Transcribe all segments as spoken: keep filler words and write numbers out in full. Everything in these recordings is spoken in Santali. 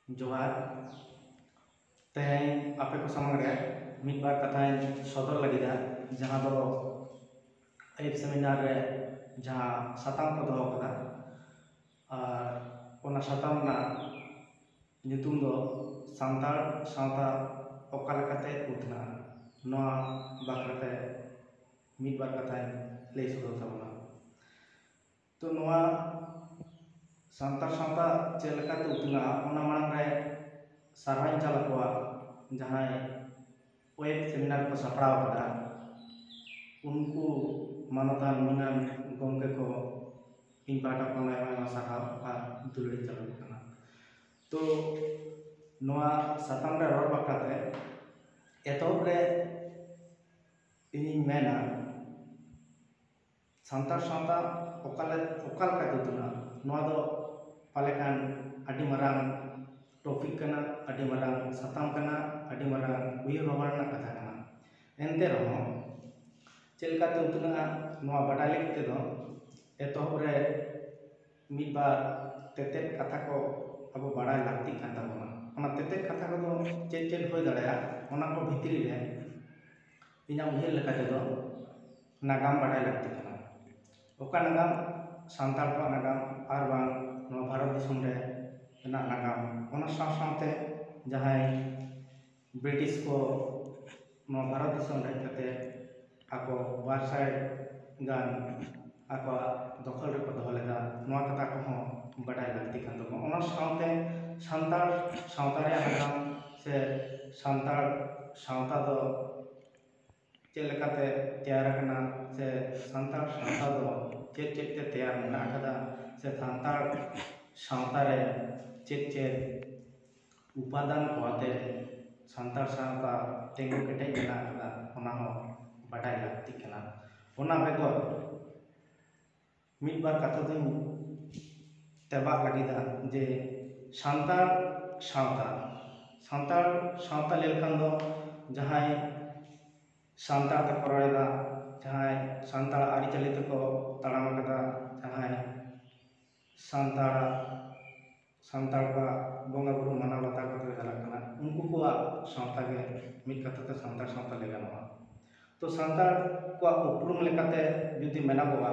ᱡᱚᱦᱟᱨ᱾ ᱛᱮᱦᱮᱧ ᱟᱯᱮ ᱠᱚ ᱥᱟᱢᱟᱝ ᱨᱮ ᱢᱤᱫ ᱵᱟᱨ ᱠᱟᱛᱷᱟᱧ ᱥᱚᱫᱚᱨ ᱞᱟᱹᱜᱤᱫᱟ, ᱡᱟᱦᱟᱸ ᱫᱚ ᱮᱯ ᱥᱮᱢᱤᱱᱟᱨ ᱨᱮ ᱡᱟᱦᱟᱸ ᱥᱟᱛᱟᱢ ᱠᱚ ᱫᱚᱦᱚ ᱠᱟᱫᱟ, ᱟᱨ ᱚᱱᱟ ᱥᱟᱛᱟᱢ ᱨᱮᱱᱟᱜ ᱧᱩᱛᱩᱢ ᱫᱚ ᱥᱟᱱᱛᱟᱲ ᱥᱟᱶᱛᱟ ᱚᱠᱟ ᱞᱮᱠᱟᱛᱮ ᱩᱛᱱᱟᱹᱜᱼᱟ, ᱱᱚᱣᱟ ᱵᱟᱠᱷᱨᱟᱛᱮ ᱢᱤᱫ ᱵᱟᱨ ᱠᱟᱛᱷᱟᱧ ᱞᱟᱹᱭ ᱥᱚᱫᱚᱨ ᱛᱟᱵᱚᱱᱟ᱾ ᱛᱚ, ᱱᱚᱣᱟ ᱥᱟᱱᱛᱟᱲ ᱥᱟᱶᱛᱟ ᱪᱮᱫ ᱞᱮᱠᱟᱛᱮ ᱩᱛᱱᱟᱹᱜᱼᱟ, ᱚᱱᱟ ᱢᱟᱲᱟᱝ ᱨᱮ ᱥᱟᱨᱦᱟᱣᱤᱧ ᱪᱟᱞ ᱟᱠᱚᱣᱟ, ᱡᱟᱦᱟᱸᱭ ᱳᱭᱮᱵ ᱥᱮᱢᱤᱱᱟᱨ ᱠᱚ ᱥᱟᱯᱲᱟᱣ ᱠᱟᱫᱟ, ᱩᱱᱠᱩ ᱢᱟᱱᱚᱛᱟᱱ ᱢᱟᱹᱱᱟᱱ ᱜᱚᱢᱠᱮ ᱠᱚ ᱤᱧ ᱯᱟᱦᱴᱟ ᱠᱷᱚᱱ ᱟᱭᱢᱟ ᱟᱭᱢᱟ ᱥᱟᱨᱦᱟᱣ ᱟᱨ ᱫᱩᱞᱟᱹᱲ ᱤᱧ ᱪᱟᱞ ᱟᱠᱚ ᱠᱟᱱᱟ᱾ ᱛᱚ, ᱱᱚᱣᱟ ᱥᱟᱛᱟᱢ ᱨᱮ ᱨᱚᱲ ᱵᱟᱠᱷᱨᱟᱛᱮ ᱮᱛᱚᱦᱚᱵ ᱨᱮ ᱤᱧᱤᱧ ᱢᱮᱱᱟ, ᱥᱟᱱᱛᱟᱲ ᱥᱟᱶᱛᱟ ᱚᱠᱟ ᱞᱮ-, ᱚᱠᱟ ᱞᱮᱠᱟᱛᱮ ᱩᱛᱱᱟᱹᱜᱼᱟ, ᱱᱚᱣᱟ ᱫᱚ ᱯᱟᱞᱮ ᱠᱷᱟᱱ ᱟᱹᱰᱤ ᱢᱟᱨᱟᱝ ᱴᱚᱯᱤᱠ ᱠᱟᱱᱟ, ᱟᱹᱰᱤ ᱢᱟᱨᱟᱝ ᱥᱟᱛᱟᱢ ᱠᱟᱱᱟ, ᱟᱹᱰᱤ ᱢᱟᱨᱟᱝ ᱩᱭᱦᱟᱹᱨ ᱵᱷᱟᱵᱽᱱᱟ ᱨᱮᱱᱟᱜ ᱠᱟᱛᱷᱟ ᱠᱟᱱᱟ᱾ ᱮᱱᱛᱮ ᱨᱮᱦᱚᱸ, ᱪᱮᱫ ᱞᱮᱠᱟᱛᱮ ᱩᱛᱱᱟᱹᱜᱼᱟ, ᱱᱚᱣᱟ ᱵᱟᱰᱟᱭ ᱞᱟᱹᱜᱤᱫ ᱛᱮᱫᱚ ᱮᱛᱚᱦᱚᱵ ᱨᱮ ᱢᱤᱫ ᱵᱟᱨ ᱛᱮᱛᱮᱫ ᱠᱟᱛᱷᱟ ᱠᱚ ᱟᱵᱚ ᱵᱟᱲᱟᱭ ᱞᱟᱹᱠᱛᱤᱜ ᱠᱟᱱ ᱛᱟᱵᱚᱱᱟ᱾ ᱚᱱᱟ ᱛᱮᱛᱮᱫ ᱠᱟᱛᱷᱟ ᱠᱚᱫᱚ ᱪᱮᱫ ᱪᱮᱫ ᱦᱩᱭ ᱫᱟᱲᱮᱭᱟᱜᱼᱟ, ᱚᱱᱟ ᱠᱚ ᱵᱷᱤᱛᱨᱤ ᱨᱮ ᱤᱧᱟᱹᱜ ᱩᱭᱦᱟᱹᱨ ᱞᱮᱠᱟ ᱛᱮᱫᱚ ᱱᱟᱜᱟᱢ ᱵᱟᱰᱟᱭ ᱞᱟᱹᱠᱛᱤ ᱠᱟᱱᱟ᱾ ᱚᱠᱟ ᱱᱟᱜᱟᱢ? ᱥᱟᱱᱛᱟᱲ ᱠᱚᱣᱟᱜ ᱱᱟᱜᱟᱢ ᱟᱨ ᱵᱟᱝ ᱱᱚᱣᱟ ᱵᱷᱟᱨᱚᱛ ᱫᱤᱥᱚᱢ ᱨᱮ ᱨᱮᱱᱟᱜ ᱱᱟᱜᱟᱢ᱾ ᱚᱱᱟ ᱥᱟᱶ ᱥᱟᱶᱛᱮ ᱡᱟᱦᱟᱸᱭ ᱵᱨᱤᱴᱤᱥ ᱠᱚ ᱱᱚᱣᱟ ᱵᱷᱟᱨᱚᱛ ᱫᱤᱥᱚᱢ ᱦᱮᱡ ᱠᱟᱛᱮ ᱟᱠᱚ ᱵᱟᱨ ᱥᱟᱭ ᱜᱟᱱ ᱟᱠᱚᱣᱟᱜ ᱫᱚᱠᱷᱚᱞ ᱨᱮᱠᱚ ᱫᱚᱦᱚ ᱞᱮᱫᱟ, ᱱᱚᱣᱟ ᱠᱟᱛᱷᱟ ᱠᱚᱦᱚᱸ ᱵᱟᱰᱟᱭ ᱞᱟᱹᱠᱛᱤ ᱠᱟᱱ ᱛᱟᱵᱚᱱᱟ᱾ ᱚᱱᱟ ᱥᱟᱶᱛᱮ ᱥᱟᱱᱛᱟᱲ ᱥᱟᱶᱛᱟ ᱨᱮᱭᱟᱜ ᱱᱟᱜᱟᱢ ᱥᱮ ᱥᱟᱱᱛᱟᱲ ᱥᱟᱶᱛᱟ ᱫᱚ ᱪᱮᱫ ᱞᱮᱠᱟᱛᱮ ᱛᱮᱭᱟᱨ ᱟᱠᱟᱱᱟ, ᱥᱮ ᱥᱟᱱᱛᱟᱲ ᱥᱟᱶᱛᱟ ᱫᱚ ᱪᱮᱫ ᱪᱮᱫ ᱛᱮ ᱛᱮᱭᱟᱨ ᱢᱮᱱᱟᱜ ᱟᱠᱟᱫᱟ, ᱥᱮ ᱥᱟᱱᱛᱟᱲ ᱥᱟᱶᱛᱟ ᱨᱮ ᱪᱮᱫ ᱪᱮᱫ ᱩᱯᱟᱫᱟᱱ ᱠᱚ ᱟᱛᱮ ᱥᱟᱱᱛᱟᱲ ᱥᱟᱶᱛᱟ ᱛᱤᱸᱜᱩ ᱠᱮᱴᱮᱡ ᱢᱮᱱᱟᱜ ᱟᱠᱟᱫᱟ, ᱚᱱᱟ ᱦᱚᱸ ᱵᱟᱰᱟᱭ ᱞᱟᱹᱠᱛᱤ ᱠᱟᱱᱟ᱾ ᱚᱱᱟ ᱵᱮᱜᱚᱨ ᱢᱤᱫ ᱵᱟᱨ ᱠᱟᱛᱷᱟ ᱫᱚᱧ ᱛᱮᱵᱟᱜ ᱞᱟᱹᱜᱤᱫᱟ ᱡᱮ ᱥᱟᱱᱛᱟᱲ ᱥᱟᱶᱛᱟ, ᱥᱟᱱᱛᱟᱲ ᱥᱟᱶᱛᱟ ᱞᱟᱹᱭ ᱞᱮᱠᱷᱟᱱ ᱫᱚ ᱡᱟᱦᱟᱸᱭ ᱥᱟᱱᱛᱟᱲ ᱛᱮᱠᱚ ᱨᱚᱲ ᱮᱫᱟ, ᱡᱟᱦᱟᱸᱭ ᱥᱟᱱᱛᱟᱲ ᱟᱹᱨᱤᱪᱟᱹᱞᱤ ᱛᱮᱠᱚ ᱛᱟᱲᱟᱢ ᱟᱠᱟᱫᱟ, ᱡᱟᱦᱟᱸᱭ ᱥᱟᱱᱛᱟᱲᱟᱜ ᱥᱟᱱᱛᱟᱲ ᱠᱚᱣᱟᱜ ᱵᱚᱸᱜᱟ ᱵᱩᱨᱩ ᱢᱟᱱᱟᱣ ᱵᱟᱛᱟᱣ ᱠᱟᱛᱮ ᱠᱚ ᱪᱟᱞᱟᱜ ᱠᱟᱱᱟ, ᱩᱱᱠᱩ ᱠᱚᱣᱟᱜ ᱥᱟᱶᱛᱟ ᱜᱮ ᱢᱤᱫ ᱠᱟᱛᱷᱟ ᱛᱮ ᱥᱟᱱᱛᱟᱲ ᱥᱟᱶᱛᱟ ᱞᱟᱹᱭ ᱜᱟᱱᱚᱜᱼᱟ᱾ ᱛᱚ ᱥᱟᱱᱛᱟᱲ ᱠᱚᱣᱟᱜ ᱩᱯᱨᱩᱢ ᱞᱮᱠᱟᱛᱮ ᱡᱩᱫᱤ ᱢᱮᱱᱟᱜᱚᱜᱼᱟ,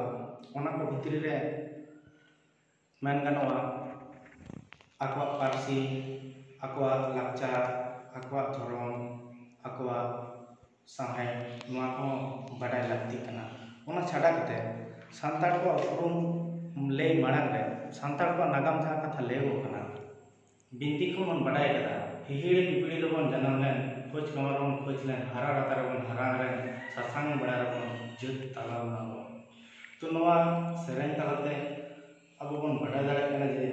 ᱚᱱᱟ ᱠᱚ ᱵᱷᱤᱛᱨᱤ ᱨᱮ ᱢᱮᱱ ᱜᱟᱱᱚᱜᱼᱟ, ᱟᱠᱚᱣᱟᱜ ᱯᱟᱹᱨᱥᱤ, ᱟᱠᱚᱣᱟᱜ ᱞᱟᱠᱪᱟᱨ, ᱟᱠᱚᱣᱟᱜ ᱫᱷᱚᱨᱚᱢ, ᱟᱠᱚᱣᱟᱜ ᱥᱟᱶᱦᱮᱫ, ᱱᱚᱣᱟ ᱠᱚᱦᱚᱸ ᱵᱟᱰᱟᱭ ᱞᱟᱹᱠᱛᱤᱜ ᱠᱟᱱᱟ᱾ ᱚᱱᱟ ᱪᱷᱟᱰᱟ ᱠᱟᱛᱮ ᱥᱟᱱᱛᱟᱲ ᱠᱚᱣᱟᱜ ᱩᱯᱨᱩᱢ ᱞᱟᱹᱭ ᱢᱟᱲᱟᱝ ᱨᱮ ᱥᱟᱱᱛᱟᱲ ᱠᱚᱣᱟᱜ ᱱᱟᱜᱟᱢ ᱡᱟᱦᱟᱸ ᱠᱟᱛᱷᱟ ᱞᱟᱹᱭᱟᱹᱜᱚᱜ ᱠᱟᱱᱟ, ᱵᱤᱱᱛᱤ ᱠᱷᱚᱱ ᱵᱚᱱ ᱵᱟᱰᱟᱭ ᱠᱟᱫᱟ, ᱦᱤᱦᱤᱲᱤ ᱯᱤᱯᱤᱲᱤ ᱨᱮᱵᱚᱱ ᱡᱟᱱᱟᱢ ᱞᱮᱱ, ᱠᱷᱳᱡᱽ ᱠᱟᱢᱟᱨ ᱨᱮᱵᱚᱱ ᱠᱷᱳᱡᱽ ᱞᱮᱱ, ᱦᱟᱨᱟ ᱞᱟᱛᱟᱨ ᱨᱮᱵᱚᱱ ᱦᱟᱨᱟ ᱞᱮᱱ, ᱥᱟᱥᱟᱝ ᱵᱮᱲᱟ ᱨᱮᱵᱚᱱ ᱡᱟᱹᱛ ᱛᱟᱞᱟ ᱞᱮᱱᱟ ᱵᱚᱱ᱾ ᱛᱚ ᱱᱚᱣᱟ ᱥᱮᱨᱮᱧ ᱛᱟᱞᱟᱛᱮ ᱟᱵᱚ ᱵᱚᱱ ᱵᱟᱰᱟᱭ ᱫᱟᱲᱮᱭᱟᱜ ᱠᱟᱱᱟ ᱡᱮ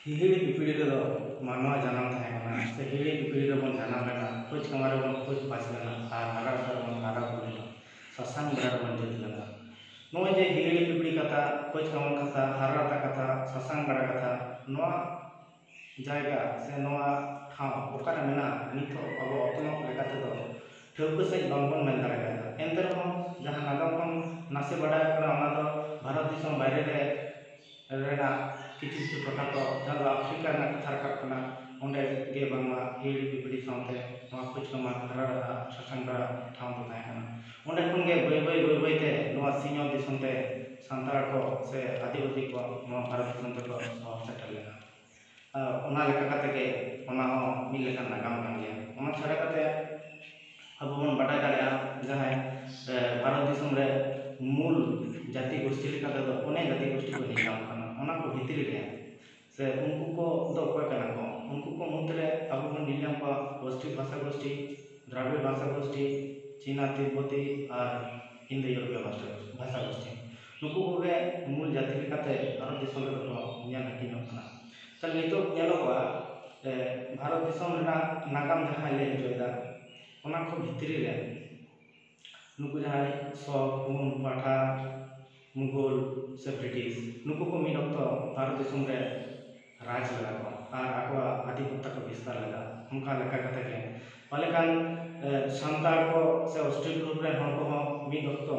ᱦᱤᱦᱤᱲᱤ ᱯᱤᱯᱤᱲᱤ ᱨᱮᱫᱚ ᱢᱟᱱᱣᱟ ᱡᱟᱱᱟᱢ ᱛᱟᱦᱮᱸ ᱠᱟᱱᱟ, ᱥᱮ ᱦᱤᱦᱤᱲᱤ ᱯᱤᱯᱤᱲᱤ ᱨᱮᱵᱚᱱ ᱡᱟᱱᱟᱢ ᱞᱮᱱᱟ, ᱠᱷᱳᱡᱽ ᱠᱟᱢᱟᱨ ᱨᱮᱵᱚᱱ ᱠᱷᱳᱡᱽ ᱯᱟᱪ ᱞᱮᱱᱟ, ᱟᱨ ᱦᱟᱨᱟ ᱞᱟᱛᱟᱨ ᱨᱮᱵᱚᱱ ᱦᱟᱨᱟ ᱵᱩᱨᱩᱭᱮᱱᱟ, ᱥᱟᱥᱟᱝ ᱵᱮᱲᱟ ᱨᱮᱵᱚᱱ ᱡᱟᱹᱛ ᱞᱮᱱᱟ᱾ ᱱᱚᱜᱼᱚᱭ ᱡᱮ ᱦᱤᱦᱤᱲᱤ ᱯᱤᱯᱤᱲᱤ ᱠᱟᱛᱷᱟ, ᱠᱷᱳᱡᱽ ᱠᱟᱢᱟᱨ ᱠᱟᱛᱷᱟ, ᱦᱟᱨᱟ ᱞᱟᱛᱟᱨ ᱠᱟᱛᱷᱟ, ᱥᱟᱥᱟᱝ ᱵᱮᱲᱟ ᱠᱟᱛᱷᱟ, ᱱᱚᱣᱟ ᱡᱟᱭᱜᱟ ᱥᱮ ᱱᱚᱣᱟ ᱴᱷᱟᱶ ᱚᱠᱟᱨᱮ ᱢᱮᱱᱟᱜᱼᱟ, ᱱᱤᱛᱚᱜ ᱟᱵᱚ ᱚᱛᱱᱚᱜ ᱞᱮᱠᱟ ᱛᱮᱫᱚ ᱴᱷᱟᱹᱣᱠᱟᱹ ᱥᱟᱺᱦᱤᱡ ᱵᱟᱝᱵᱚᱱ ᱢᱮᱱ ᱫᱟᱲᱮ ᱠᱟᱣᱫᱟ᱾ ᱮᱱᱛᱮ ᱨᱮᱦᱚᱸ ᱡᱟᱦᱟᱸ ᱱᱟᱜᱟᱢ ᱠᱷᱚᱱ ᱱᱟᱥᱮ ᱵᱟᱰᱟᱭᱚᱜ ᱠᱟᱱᱟ, ᱚᱱᱟ ᱫᱚ ᱵᱷᱟᱨᱚᱛ ᱫᱤᱥᱚᱢ ᱵᱟᱭᱨᱮ ᱨᱮ ᱨᱮᱱᱟᱜ ᱠᱤᱪᱷᱩ ᱠᱤᱪᱷᱩ ᱴᱚᱴᱷᱟ ᱠᱚ, ᱡᱟᱦᱟᱸ ᱫᱚ ᱟᱯᱷᱨᱤᱠᱟ ᱨᱮᱱᱟᱜ ᱠᱟᱛᱷᱟ ᱨᱟᱠᱟᱵ ᱠᱟᱱᱟ, ᱚᱸᱰᱮ ᱜᱮ ᱵᱟᱝᱢᱟ ᱦᱤᱦᱤᱲᱤ ᱯᱤᱯᱤᱲᱤ ᱥᱟᱶᱛᱮ ᱱᱚᱣᱟ ᱠᱷᱳᱡᱽ ᱠᱟᱢᱟᱨ ᱦᱟᱨᱟ ᱨᱟᱠᱟᱵ ᱥᱟᱥᱟᱝ ᱵᱮᱲᱟ ᱴᱷᱟᱶ ᱫᱚ ᱛᱟᱦᱮᱸ ᱠᱟᱱᱟ᱾ ᱚᱸᱰᱮ ᱠᱷᱚᱱ ᱜᱮ ᱵᱟᱹᱭ ᱵᱟᱹᱭ ᱵᱟᱹᱭ ᱵᱟᱹᱭ ᱛᱮ ᱱᱚᱣᱟ ᱥᱤᱧᱚᱛ ᱫᱤᱥᱚᱢ ᱛᱮ ᱥᱟᱱᱛᱟᱲ ᱠᱚ ᱥᱮ ᱟᱹᱫᱤᱵᱟᱹᱥᱤ ᱠᱚ ᱱᱚᱣᱟ ᱵᱷᱟᱨᱚᱛ ᱫᱤᱥᱚᱢ ᱛᱮᱠᱚ ᱥᱚᱦᱚᱨ ᱥᱮᱴᱮᱨ ᱞᱮᱱᱟ᱾ ᱟᱨ ᱚᱱᱟ ᱞᱮᱠᱟ ᱠᱟᱛᱮ ᱜᱮ ᱚᱱᱟ ᱦᱚᱸ ᱢᱤᱫ ᱞᱮᱠᱟᱱ ᱱᱟᱜᱟᱢ ᱠᱟᱱ ᱜᱮᱭᱟ᱾ ᱚᱱᱟ ᱪᱷᱟᱰᱟ ᱠᱟᱛᱮ ᱟᱵᱚ ᱵᱚᱱ ᱵᱟᱰᱟᱭ ᱫᱟᱲᱮᱭᱟᱜᱼᱟ, ᱡᱟᱦᱟᱸᱭ, ᱮ, ᱵᱷᱟᱨᱚᱛ ᱫᱤᱥᱚᱢ ᱨᱮ ᱢᱩᱞ ᱡᱟᱹᱛᱤ ᱜᱳᱥᱴᱤ ᱞᱮᱠᱟ ᱛᱮᱫᱚ ᱯᱩᱱᱭᱟ ᱡᱟᱹᱛᱤ ᱜᱳᱥᱴᱤ ᱠᱚ ᱧᱮᱞ ᱧᱟᱢᱚᱜ ᱠᱟᱱᱟ᱾ ᱚᱱᱟ ᱠᱚ ᱵᱷᱤᱛᱨᱤ ᱨᱮ ᱥᱮ ᱩᱱᱠᱩ ᱠᱚ ᱫᱚ ᱚᱠᱚᱭ ᱠᱟᱱᱟ ᱠᱚ? ᱩᱱᱠᱩ ᱠᱚ ᱢᱩᱫᱽᱨᱮ ᱟᱵᱚ ᱵᱚᱱ ᱧᱮᱞ ᱧᱟᱢ ᱠᱚᱣᱟ ᱚᱥᱴᱨᱤᱠ ᱵᱷᱟᱥᱟ ᱜᱳᱥᱴᱤ, ᱫᱨᱟᱵᱤᱲ ᱵᱷᱟᱥᱟ ᱜᱳᱥᱴᱤ, ᱪᱤᱱᱟ ᱛᱤᱵᱵᱚᱛᱤ ᱟᱨ ᱤᱱᱫᱳ ᱤᱭᱩᱨᱳᱯᱤᱭᱚ ᱵᱷᱟᱥᱟ, ᱵᱷᱟᱥᱟ ᱜᱳᱥᱴᱤ᱾ ᱱᱩᱠᱩ ᱠᱚᱜᱮ ᱢᱩᱞ ᱡᱟᱹᱛᱤ ᱞᱮᱠᱟᱛᱮ ᱵᱷᱟᱨᱚᱛ ᱫᱤᱥᱚᱢ ᱨᱮᱫᱚ ᱠᱚ ᱧᱮᱞ ᱦᱟᱹᱴᱤᱧᱚᱜ ᱠᱟᱱᱟ᱾ ᱛᱟᱦᱞᱮ ᱱᱤᱛᱚᱜ ᱧᱮᱞᱚᱜᱚᱜᱼᱟ, ᱮ, ᱵᱷᱟᱨᱚᱛ ᱫᱤᱥᱚᱢ ᱨᱮᱱᱟᱜ ᱱᱟᱜᱟᱢ ᱡᱟᱦᱟᱸᱭ ᱞᱟᱹᱭ ᱦᱚᱪᱚᱭᱮᱫᱟ, ᱚᱱᱟ ᱠᱚ ᱵᱷᱤᱛᱨᱤ ᱨᱮ ᱱᱩᱠᱩ ᱡᱟᱦᱟᱸᱭ ᱥᱚᱠ, ᱦᱩᱱ, ᱯᱟᱴᱷᱟ, ᱢᱩᱜᱚᱞ ᱥᱮ ᱵᱨᱤᱴᱤᱥ, ᱱᱩᱠᱩ ᱠᱚ ᱢᱤᱫ ᱚᱠᱛᱚ ᱵᱷᱟᱨᱚᱛ ᱫᱤᱥᱚᱢ ᱨᱮ ᱨᱟᱡᱽ ᱞᱮᱫᱟ ᱠᱚ ᱟᱨ ᱟᱠᱚᱣᱟᱜ ᱟᱹᱫᱷᱤᱯᱚᱛᱛᱚ ᱠᱚ ᱵᱤᱥᱛᱟᱨ ᱞᱮᱫᱟ᱾ ᱚᱱᱠᱟ ᱞᱮᱠᱟ ᱠᱟᱛᱮ ᱜᱮ ᱯᱟᱞᱮ ᱠᱷᱟᱱ, ᱮ, ᱥᱟᱱᱛᱟᱲ ᱠᱚ ᱥᱮ ᱚᱥᱴᱨᱤᱠ ᱜᱨᱩᱯ ᱨᱮᱱ ᱦᱚᱲ ᱠᱚᱦᱚᱸ ᱢᱤᱫ ᱚᱠᱛᱚ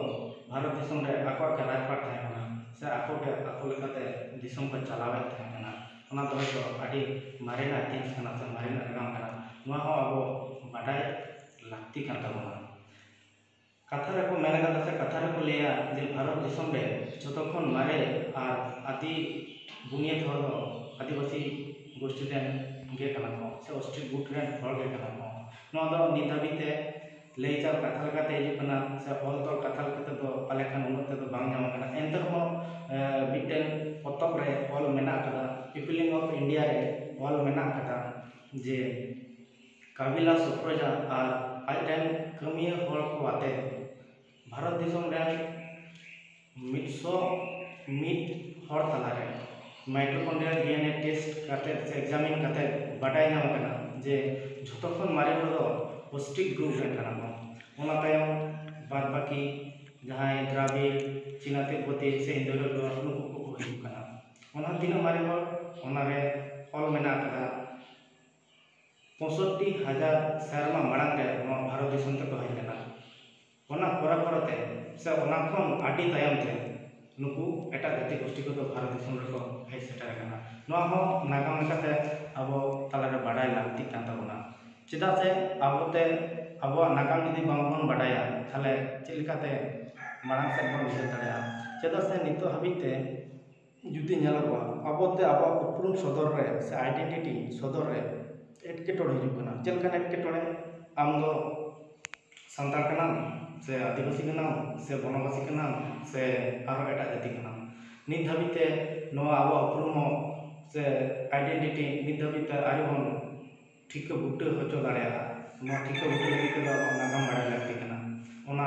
ᱵᱷᱟᱨᱚᱛ ᱫᱤᱥᱚᱢ ᱨᱮ ᱟᱠᱚᱣᱟᱜ ᱜᱮ ᱨᱟᱡᱽᱯᱟᱴ ᱛᱟᱦᱮᱸ ᱠᱟᱱᱟ, ᱥᱮ ᱟᱠᱚ ᱜᱮ ᱟᱠᱚ ᱞᱮᱠᱟᱛᱮ ᱫᱤᱥᱚᱢ ᱠᱚ ᱪᱟᱞᱟᱣᱮᱫ ᱛᱟᱦᱮᱸ ᱠᱟᱱᱟ᱾ ᱚᱱᱟ ᱫᱚ ᱦᱚᱭᱛᱚ ᱟᱹᱰᱤ ᱢᱟᱨᱮᱱᱟᱜ ᱤᱛᱤᱦᱟᱥ ᱠᱟᱱᱟ ᱥᱮ ᱢᱟᱨᱮᱱᱟᱜ ᱱᱟᱜᱟᱢ ᱠᱟᱱᱟ, ᱱᱚᱣᱟ ᱦᱚᱸ ᱟᱵᱚ ᱵᱟᱰᱟᱭ ᱞᱟᱹᱠᱛᱤ ᱠᱟᱱ ᱛᱟᱵᱚᱱᱟ᱾ ᱠᱟᱛᱷᱟ ᱨᱮᱠᱚ ᱢᱮᱱ ᱠᱟᱫᱟ ᱥᱮ ᱠᱟᱛᱷᱟ ᱨᱮᱠᱚ ᱞᱟᱹᱭᱟ ᱡᱮ ᱵᱷᱟᱨᱚᱛ ᱫᱤᱥᱚᱢ ᱨᱮ ᱡᱷᱚᱛᱚ ᱠᱷᱚᱱ ᱢᱟᱨᱮ ᱟᱨ ᱟᱹᱫᱤ ᱵᱩᱱᱤᱭᱟᱹᱫ ᱦᱚᱲ ᱫᱚ ᱟᱹᱫᱤᱵᱟᱹᱥᱤ ᱜᱳᱥᱴᱤ ᱨᱮᱱ ᱜᱮ ᱠᱟᱱᱟ ᱠᱚ ᱥᱮ ᱚᱥᱴᱨᱤᱠ ᱜᱩᱴ ᱨᱮᱱ ᱦᱚᱲ ᱜᱮ ᱠᱟᱱᱟ ᱠᱚ᱾ ᱱᱚᱣᱟ ᱫᱚ ᱱᱤᱛ ᱫᱷᱟᱹᱵᱤᱡ ᱛᱮ ᱞᱟᱹᱭ ᱪᱟᱞ ᱠᱟᱛᱷᱟ ᱞᱮᱠᱟᱛᱮ ᱦᱤᱡᱩᱜ ᱠᱟᱱᱟ ᱥᱮ ᱚᱞ ᱛᱚᱞ ᱠᱟᱛᱷᱟ ᱞᱮᱠᱟᱛᱮ ᱫᱚ ᱯᱟᱞᱮ ᱠᱷᱟᱱ ᱩᱱᱟᱹᱜ ᱛᱮᱫᱚ ᱵᱟᱝ ᱧᱟᱢ ᱟᱠᱟᱱᱟ᱾ ᱮᱱᱛᱮ ᱨᱮᱦᱚᱸ ᱢᱤᱫᱴᱮᱱ ᱯᱚᱛᱚᱵ ᱨᱮ ᱚᱞ ᱢᱮᱱᱟᱜ ᱟᱠᱟᱫᱟ, ᱯᱤᱯᱞᱤᱝ ᱚᱯᱷ ᱤᱱᱰᱤᱭᱟ ᱨᱮ ᱚᱞ ᱢᱮᱱᱟᱜ ᱟᱠᱟᱫᱟ ᱡᱮ ᱠᱟᱵᱤᱞᱟ ᱥᱚᱯᱨᱚᱡᱟ ᱟᱨ ᱟᱡ ᱨᱮᱱ ᱠᱟᱹᱢᱤᱭᱟᱹ ᱦᱚᱲ ᱠᱚ ᱟᱛᱮ ᱵᱷᱟᱨᱚᱛ ᱫᱤᱥᱚᱢ ᱨᱮᱱ ᱢᱤᱫ ᱥᱚ ᱢᱤᱫ ᱦᱚᱲ ᱛᱟᱞᱟᱨᱮ mitochondrial D N A test ᱠᱟᱛᱮ ᱥᱮ examine ᱠᱟᱛᱮ ᱵᱟᱰᱟᱭ ᱧᱟᱢ ᱟᱠᱟᱱᱟ ᱡᱮ ᱡᱷᱚᱛᱚ ᱠᱷᱚᱱ ᱢᱟᱨᱮ ᱦᱚᱲ ᱫᱚ ᱚᱥᱴᱨᱤᱠ ᱜᱩᱴ ᱨᱮᱱ ᱠᱟᱱᱟ ᱠᱚ᱾ ᱚᱱᱟ ᱛᱟᱭᱚᱢ ᱵᱟᱫ ᱵᱟᱹᱠᱤ ᱡᱟᱦᱟᱸᱭ ᱫᱨᱟᱵᱤᱲ, ᱪᱤᱱᱟ ᱛᱤᱵᱵᱚᱛᱤ ᱥᱮ ᱤᱱᱫᱳ ᱟᱨᱭᱚ ᱱᱩᱠᱩ ᱠᱚᱠᱚ ᱦᱤᱡᱩᱜ ᱠᱟᱱᱟ᱾ ᱚᱱᱟ ᱛᱤᱱᱟᱹᱜ ᱢᱟᱨᱮ ᱦᱚᱲ, ᱚᱱᱟᱨᱮ ᱚᱞ ᱢᱮᱱᱟᱜ ᱟᱠᱟᱫᱟ ᱯᱚᱸᱭᱥᱚᱴᱴᱤ ᱦᱟᱡᱟᱨ ᱥᱮᱨᱢᱟ ᱢᱟᱲᱟᱝ ᱨᱮ ᱱᱚᱣᱟ ᱵᱷᱟᱨᱚᱛ ᱫᱤᱥᱚᱢ ᱛᱮᱠᱚ ᱦᱮᱡ ᱞᱮᱱᱟ᱾ ᱚᱱᱟ ᱯᱚᱨᱮ ᱯᱚᱨᱮᱛᱮ ᱥᱮ ᱚᱱᱟ ᱠᱷᱚᱱ ᱟᱹᱰᱤ ᱛᱟᱭᱚᱢ ᱛᱮ ᱱᱩᱠᱩ ᱮᱴᱟᱜ ᱡᱟᱹᱛᱤ ᱜᱳᱥᱴᱤ ᱠᱚᱫᱚ ᱵᱷᱟᱨᱚᱛ ᱫᱤᱥᱚᱢ ᱨᱮᱠᱚ ᱦᱮᱡ ᱥᱮᱴᱮᱨ ᱟᱠᱟᱱᱟ᱾ ᱱᱚᱣᱟ ᱦᱚᱸ ᱱᱟᱜᱟᱢ ᱞᱮᱠᱟᱛᱮ ᱟᱵᱚ ᱛᱟᱞᱟᱨᱮ ᱵᱟᱰᱟᱭ ᱞᱟᱹᱠᱛᱤᱜ ᱠᱟᱱ ᱛᱟᱵᱚᱱᱟ᱾ ᱪᱮᱫᱟᱜ ᱥᱮ ᱟᱵᱚᱛᱮ ᱟᱵᱚᱣᱟᱜ ᱱᱟᱜᱟᱢ ᱡᱩᱫᱤ ᱵᱟᱝᱵᱚᱱ ᱵᱟᱰᱟᱭᱟ, ᱛᱟᱦᱚᱞᱮ ᱪᱮᱫ ᱞᱮᱠᱟᱛᱮ ᱢᱟᱲᱟᱝ ᱥᱮᱫ ᱵᱚᱱ ᱩᱭᱦᱟᱹᱨ ᱫᱟᱲᱮᱭᱟᱜᱼᱟ? ᱪᱮᱫᱟᱜ ᱥᱮ ᱱᱤᱛᱚᱜ ᱦᱟᱹᱵᱤᱡ ᱛᱮ ᱡᱩᱫᱤ ᱧᱮᱞᱚᱜᱚᱜᱼᱟ, ᱟᱵᱚᱛᱮ ᱟᱵᱚᱣᱟᱜ ᱩᱯᱨᱩᱢ ᱥᱚᱫᱚᱨ ᱨᱮ ᱥᱮ identity ᱥᱚᱫᱚᱨ ᱨᱮ ᱮᱴᱠᱮᱴᱚᱬᱮ ᱦᱤᱡᱩᱜ ᱠᱟᱱᱟ᱾ ᱪᱮᱫ ᱞᱮᱠᱟᱱ ᱮᱴᱠᱮᱴᱚᱬᱮ? ᱟᱢ ᱫᱚ ᱥᱟᱱᱛᱟᱲ ᱠᱟᱱᱟᱢ ᱥᱮ ᱟᱹᱫᱤᱵᱟᱹᱥᱤ ᱠᱟᱱᱟᱢ ᱥᱮ ᱵᱚᱱᱚᱵᱟᱥᱤ ᱠᱟᱱᱟᱢ ᱥᱮ ᱟᱨᱦᱚᱸ ᱮᱴᱟᱜ ᱡᱟᱹᱛᱤ ᱠᱟᱱᱟᱢ? ᱱᱤᱛ ᱫᱷᱟᱹᱵᱤᱡ ᱛᱮ ᱱᱚᱣᱟ ᱟᱵᱚᱣᱟᱜ ᱩᱯᱨᱩᱢ ᱦᱚᱸ ᱥᱮ identity ᱱᱤᱛ ᱫᱷᱟᱹᱵᱤᱡ ᱛᱮ ᱟᱹᱣᱨᱤ ᱵᱚᱱ ᱴᱷᱤᱠᱟᱹ ᱵᱩᱴᱟᱹ ᱦᱚᱪᱚ ᱫᱟᱲᱮᱭᱟᱜᱼᱟ᱾ ᱱᱚᱣᱟ ᱴᱷᱤᱠᱟᱹ ᱵᱩᱴᱟᱹ ᱞᱟᱹᱜᱤᱫ ᱛᱮᱫᱚ ᱟᱵᱚᱣᱟᱜ ᱱᱟᱜᱟᱢ ᱵᱟᱲᱟᱭ ᱞᱟᱹᱠᱛᱤ ᱠᱟᱱᱟ᱾ ᱚᱱᱟ